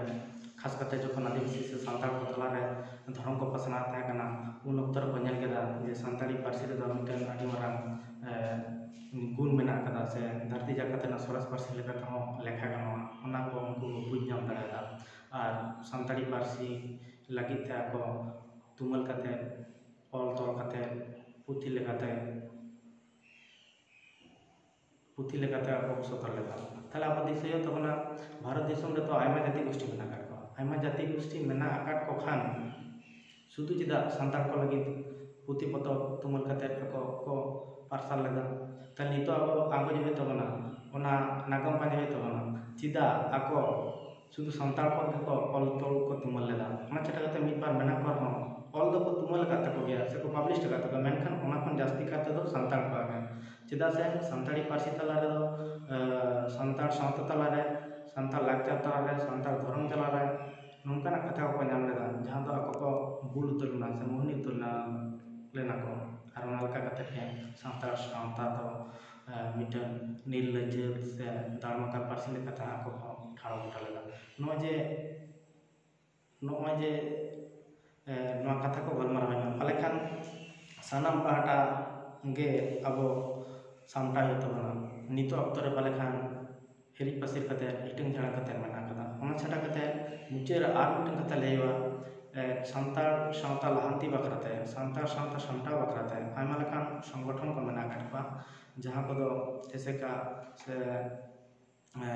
ᱠᱷᱟᱥ ᱠᱟᱛᱮ ᱡᱚᱠᱷᱚᱱ ᱟᱹᱫᱤᱵᱟᱹᱥᱤ ᱥᱮ ᱥᱟᱱᱛᱟᱲ ᱠᱚ ᱛᱟᱞᱟᱨᱮ ᱫᱷᱚᱨᱚᱢ ᱠᱚ ᱯᱟᱥᱱᱟᱣ ᱛᱟᱦᱮᱸ ᱠᱟᱱᱟ, ᱩᱱ ᱚᱠᱛᱚ ᱨᱮᱠᱚ ᱧᱮᱞ ᱠᱮᱫᱟ ᱡᱮ ᱥᱟᱱᱛᱟᱲᱤ ᱯᱟᱹᱨᱥᱤ ᱨᱮᱫᱚ ᱢᱤᱫᱴᱮᱱ ᱟᱹᱰᱤ ᱢᱟᱨᱟᱝ, ᱮ, ᱜᱩᱱ ᱢᱮᱱᱟᱜ ᱟᱠᱟᱫᱟ ᱥᱮ ᱫᱷᱟᱹᱨᱛᱤ ᱡᱟᱠᱟᱛ ᱨᱮᱱᱟᱜ ᱥᱚᱨᱮᱥ ᱯᱟᱹᱨᱥᱤ ᱞᱮᱠᱟ ᱛᱮᱦᱚᱸ ᱞᱮᱠᱷᱟ ᱜᱟᱱᱚᱜᱼᱟ᱾ ᱚᱱᱟ ᱠᱚ ᱩᱱᱠᱩ ᱠᱚ ᱵᱩᱡᱽ ᱧᱟᱢ ᱫᱟᱲᱮᱭᱟᱫᱟ᱾ ᱟᱨ ᱥᱟᱱᱛᱟᱲᱤ ᱯᱟᱹᱨᱥᱤ ᱞᱟᱹᱜᱤᱫ ᱛᱮ ᱟᱠᱚ ᱛᱩᱢᱟᱹᱞ ᱠᱟᱛᱮ, ᱚᱞ ᱛᱚᱞ ᱠᱟᱛᱮ, ᱯᱩᱛᱷᱤ ᱞᱮᱠᱟᱛᱮ, ᱯᱩᱛᱷᱤ ᱞᱮᱠᱟᱛᱮ ᱟᱠᱚ ᱠᱚ ᱥᱚᱫᱚᱨ ᱞᱮᱫᱟ᱾ ᱛᱟᱦᱞᱮ ᱟᱵᱚ ᱫᱤᱥᱟᱹᱭ ᱦᱩᱭᱩᱜ ᱛᱟᱵᱚᱱᱟ, ᱵᱷᱟᱨᱚᱛ ᱫᱤᱥᱚᱢ ᱨᱮᱫᱚ ᱟᱭᱢᱟ ᱡᱟᱹᱛᱤ ᱜᱳᱥᱴᱤ ᱢᱮᱱᱟᱜ ᱟᱠᱟᱫ ᱠᱚᱣᱟ᱾ ᱟᱭᱢᱟ ᱡᱟᱹᱛᱤ ᱜᱳᱥᱴᱤ ᱢᱮᱱᱟᱜ ᱟᱠᱟᱫ ᱠᱚ ᱠᱷᱟᱱ ᱥᱩᱫᱷᱩ ᱪᱮᱫᱟᱜ ᱥᱟᱱᱛᱟᱲ ᱠᱚ ᱞᱟᱹᱜᱤᱫ ᱯᱩᱛᱷᱤ ᱯᱚᱛᱚᱵ ᱛᱩᱢᱟᱹᱞ ᱠᱟᱛᱮ ᱟᱠᱚ ᱠᱚ ᱯᱟᱨᱥᱟᱞ ᱞᱮᱫᱟ? ᱛᱟᱦᱞᱮ ᱱᱤᱛᱚᱜ ᱟᱵᱚ ᱟᱸᱜᱚᱪ ᱦᱩᱭᱩᱜ ᱛᱟᱵᱚᱱᱟ, ᱚᱱᱟ ᱱᱟᱜᱟᱢ ᱯᱟᱸᱡᱟ ᱦᱩᱭᱩᱜ ᱛᱟᱵᱚᱱᱟ᱾ ᱪᱮᱫᱟᱜ ᱟᱠᱚ ᱥᱩᱫᱷᱩ ᱥᱟᱱᱛᱟᱲ ᱠᱚᱣᱟᱜ ᱜᱮᱠᱚ ᱚᱞ ᱛᱚᱞ ᱠᱚ ᱛᱩᱢᱟᱹᱞ ᱞᱮᱫᱟ? ᱚᱱᱟ ᱪᱷᱟᱰᱟ ᱠᱟᱛᱮ ᱢᱤᱫ ᱵᱟᱨ ᱢᱮᱱᱟᱜ ᱠᱚ ᱨᱮᱦᱚᱸ ᱚᱞ ᱫᱚᱠᱚ ᱛᱩᱢᱟᱹᱞ ᱟᱠᱟᱫ ᱛᱟᱠᱚ ᱜᱮᱭᱟ ᱥᱮᱠᱚ ᱯᱟᱵᱽᱞᱤᱥ ᱟᱠᱟᱫ ᱛᱟᱠᱚᱣᱟ, ᱢᱮᱱᱠᱷᱟᱱ ᱚᱱᱟ ᱠᱷᱚᱱ ᱡᱟᱹᱥᱛᱤ ᱠᱟᱨ ᱛᱮᱫᱚ ᱥᱟᱱᱛᱟᱲ ᱠᱚᱣᱟᱜ ᱜᱮ᱾ ᱪᱮᱫᱟᱜ ᱥᱮ ᱥᱟᱱᱛᱟᱲᱤ ᱯᱟᱹᱨᱥᱤ ᱛᱟᱞᱟ ᱨᱮᱫᱚ, ᱮ, ᱥᱟᱱᱛᱟᱲ ᱥᱟᱶᱛᱟ ᱛᱟᱞᱟᱨᱮ, ᱥᱟᱱᱛᱟᱲ ᱞᱟᱠᱪᱟᱨ ᱛᱟᱞᱟᱨᱮ, ᱥᱟᱱᱛᱟᱲ ᱫᱷᱚᱨᱚᱢ ᱛᱟᱞᱟᱨᱮ ᱱᱚᱝᱠᱟᱱᱟᱜ ᱠᱟᱛᱷᱟ ᱠᱚᱠᱚ ᱧᱟᱢ ᱞᱮᱫᱟ, ᱡᱟᱦᱟᱸ ᱫᱚ ᱟᱠᱚ ᱠᱚ ᱵᱩᱞ ᱩᱛᱟᱹᱨ ᱞᱮᱱᱟ ᱥᱮ ᱢᱳᱦᱱᱤ ᱩᱛᱟᱹᱨ ᱞᱮᱱᱟ, ᱞᱮᱱᱟ ᱠᱚ᱾ ᱟᱨ ᱚᱱᱟ ᱞᱮᱠᱟ ᱠᱟᱛᱮ ᱜᱮ ᱥᱟᱱᱛᱟᱲ ᱥᱟᱶᱛᱟ ᱫᱚ, ᱮ, ᱢᱤᱫᱴᱟᱝ ᱱᱤᱨᱞᱟᱹ ᱡᱟᱹᱛ ᱥᱮ ᱫᱟᱲᱢᱟᱠᱟᱲ ᱯᱟᱹᱨᱥᱤ ᱞᱮᱠᱟᱛᱮ ᱟᱠᱚ ᱠᱚ ᱴᱷᱟᱲᱚ ᱜᱚᱴᱟ ᱞᱮᱫᱟ᱾ ᱱᱚᱜᱼᱚᱭ ᱡᱮ, ᱱᱚᱜᱼᱚᱭ ᱡᱮ, ᱮ, ᱱᱚᱣᱟ ᱠᱟᱛᱷᱟ ᱠᱚ ᱜᱟᱞᱢᱟᱨᱟᱣ ᱦᱩᱭᱱᱟ, ᱯᱟᱞᱮ ᱠᱷᱟᱱ ᱥᱟᱱᱟᱢ ᱯᱟᱦᱴᱟ ᱜᱮ ᱟᱵᱚ ᱥᱟᱢᱴᱟᱣ ᱦᱩᱭᱩᱜ ᱛᱟᱵᱚᱱᱟ᱾ ᱱᱤᱛᱚᱜ ᱚᱠᱛᱚ ᱨᱮ ᱯᱟᱞᱮ ᱠᱷᱟᱱ ᱦᱤᱨᱤᱡ ᱯᱟᱹᱥᱤᱨ ᱠᱟᱛᱮ, ᱦᱤᱴᱤᱝ ᱡᱷᱟᱲᱟ ᱠᱟᱛᱮ ᱢᱮᱱᱟᱜ ᱠᱟᱫᱟ᱾ ᱚᱱᱟ ᱪᱷᱟᱰᱟ ᱠᱟᱛᱮ ᱢᱩᱪᱟᱹᱫ ᱨᱮ ᱟᱨ ᱢᱤᱫᱴᱮᱱ ᱠᱟᱛᱷᱟ ᱞᱟᱹᱭᱚᱜᱼᱟ, ᱮ, ᱥᱟᱱᱛᱟᱲ ᱥᱟᱶᱛᱟ ᱞᱟᱦᱟᱱᱛᱤ ᱵᱟᱠᱷᱨᱟᱛᱮ, ᱥᱟᱱᱛᱟᱲ ᱥᱟᱶᱛᱟ ᱥᱟᱢᱴᱟᱣ ᱵᱟᱠᱷᱨᱟᱛᱮ ᱟᱭᱢᱟ ᱞᱮᱠᱟᱱ ᱥᱚᱝᱜᱚᱴᱷᱚᱱ ᱠᱚ ᱢᱮᱱᱟᱜ ᱟᱠᱟᱫ ᱠᱚᱣᱟ, ᱡᱟᱦᱟᱸ ᱠᱚᱫᱚ ᱮᱥᱮᱠᱟ ᱥᱮ, ᱮ,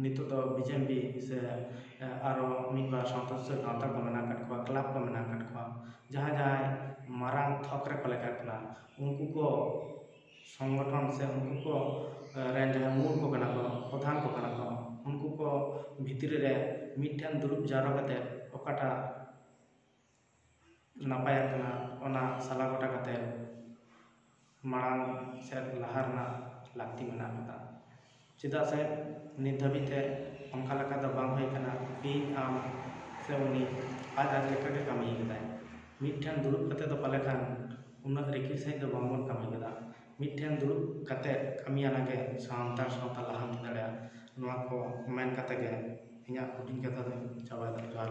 ᱱᱤᱛᱚᱜ ᱫᱚ ᱵᱤᱡᱮᱢᱵᱤ ᱥᱮ, ᱮ, ᱟᱨᱚ ᱢᱤᱫ ᱵᱟᱨ ᱥᱟᱶᱛᱟ ᱥᱩᱥᱟᱹᱨ ᱜᱟᱶᱛᱟ ᱠᱚ ᱢᱮᱱᱟᱜ ᱟᱠᱟᱫ ᱠᱚᱣᱟ, ᱠᱞᱟᱵᱽ ᱠᱚ ᱢᱮᱱᱟᱜ ᱟᱠᱟᱫ ᱠᱚᱣᱟ, ᱡᱟᱦᱟᱸᱭ ᱡᱟᱦᱟᱸᱭ ᱢᱟᱨᱟᱝ ᱛᱷᱚᱠ ᱨᱮᱠᱚ ᱞᱮᱠᱷᱟᱜ ᱠᱟᱱᱟ, ᱩᱱᱠᱩ ᱠᱚ ᱥᱚᱝᱜᱚᱴᱷᱚᱱ ᱥᱮ ᱩᱱᱠᱩ ᱠᱚ, ᱮ, ᱨᱮᱱ ᱡᱟᱦᱟᱸᱭ ᱢᱩᱞ ᱠᱚ ᱠᱟᱱᱟ ᱠᱚ, ᱯᱨᱚᱫᱷᱟᱱ ᱠᱚ ᱠᱟᱱᱟ ᱠᱚ, ᱩᱱᱠᱩ ᱠᱚ ᱵᱷᱤᱛᱨᱤ ᱨᱮ ᱢᱤᱫᱴᱷᱮᱱ ᱫᱩᱲᱩᱵ ᱡᱟᱣᱨᱟ ᱠᱟᱛᱮ ᱚᱠᱟᱴᱟᱜ ᱱᱟᱯᱟᱭᱟᱜ ᱠᱟᱱᱟ, ᱚᱱᱟ ᱥᱟᱞᱟ ᱜᱚᱴᱟ ᱠᱟᱛᱮ ᱢᱟᱲᱟᱝ ᱥᱮᱫ ᱞᱟᱦᱟ ᱨᱮᱱᱟᱜ ᱞᱟᱹᱠᱛᱤ ᱢᱮᱱᱟᱜ ᱟᱠᱟᱫᱟ᱾ ᱪᱮᱫᱟᱜ ᱥᱮ ᱱᱤᱛ ᱫᱷᱟᱹᱵᱤᱡ ᱛᱮ ᱚᱱᱠᱟ ᱞᱮᱠᱟ ᱫᱚ ᱵᱟᱝ ᱦᱩᱭ ᱟᱠᱟᱱᱟ, ᱤᱧ, ᱟᱢ ᱥᱮ ᱩᱱᱤ ᱟᱡ ᱟᱡ ᱞᱮᱠᱟ ᱜᱮ ᱠᱟᱹᱢᱤ ᱠᱟᱫᱟᱭ᱾ ᱢᱤᱫᱴᱷᱮᱱ ᱫᱩᱲᱩᱵ ᱠᱟᱛᱮ ᱫᱚ ᱯᱟᱞᱮ ᱠᱷᱟᱱ ᱩᱱᱟᱹᱜ ᱨᱤᱠᱤᱲ ᱥᱟᱺᱦᱤᱡ ᱫᱚ ᱵᱟᱝᱵᱚᱱ ᱠᱟᱹᱢᱤ ᱠᱟᱫᱟ᱾ ᱢᱤᱫᱴᱷᱮᱱ ᱫᱩᱲᱩᱵ ᱠᱟᱛᱮ ᱠᱟᱹᱢᱤ ᱟᱱᱟᱜ ᱜᱮ ᱥᱟᱱᱛᱟᱲ ᱥᱟᱶᱛᱟ ᱞᱟᱦᱟᱱᱛᱤ ᱫᱟᱲᱮᱭᱟᱜᱼᱟ᱾ ᱱᱚᱣᱟ ᱠᱚ ᱢᱮᱱ ᱠᱟᱛᱮ ᱜᱮ ᱤᱧᱟᱹᱜ ᱦᱩᱰᱤᱧ ᱠᱟᱛᱷᱟ ᱫᱚᱧ ᱪᱟᱵᱟᱭᱮᱫᱟ᱾ ᱡᱚᱦᱟᱨ᱾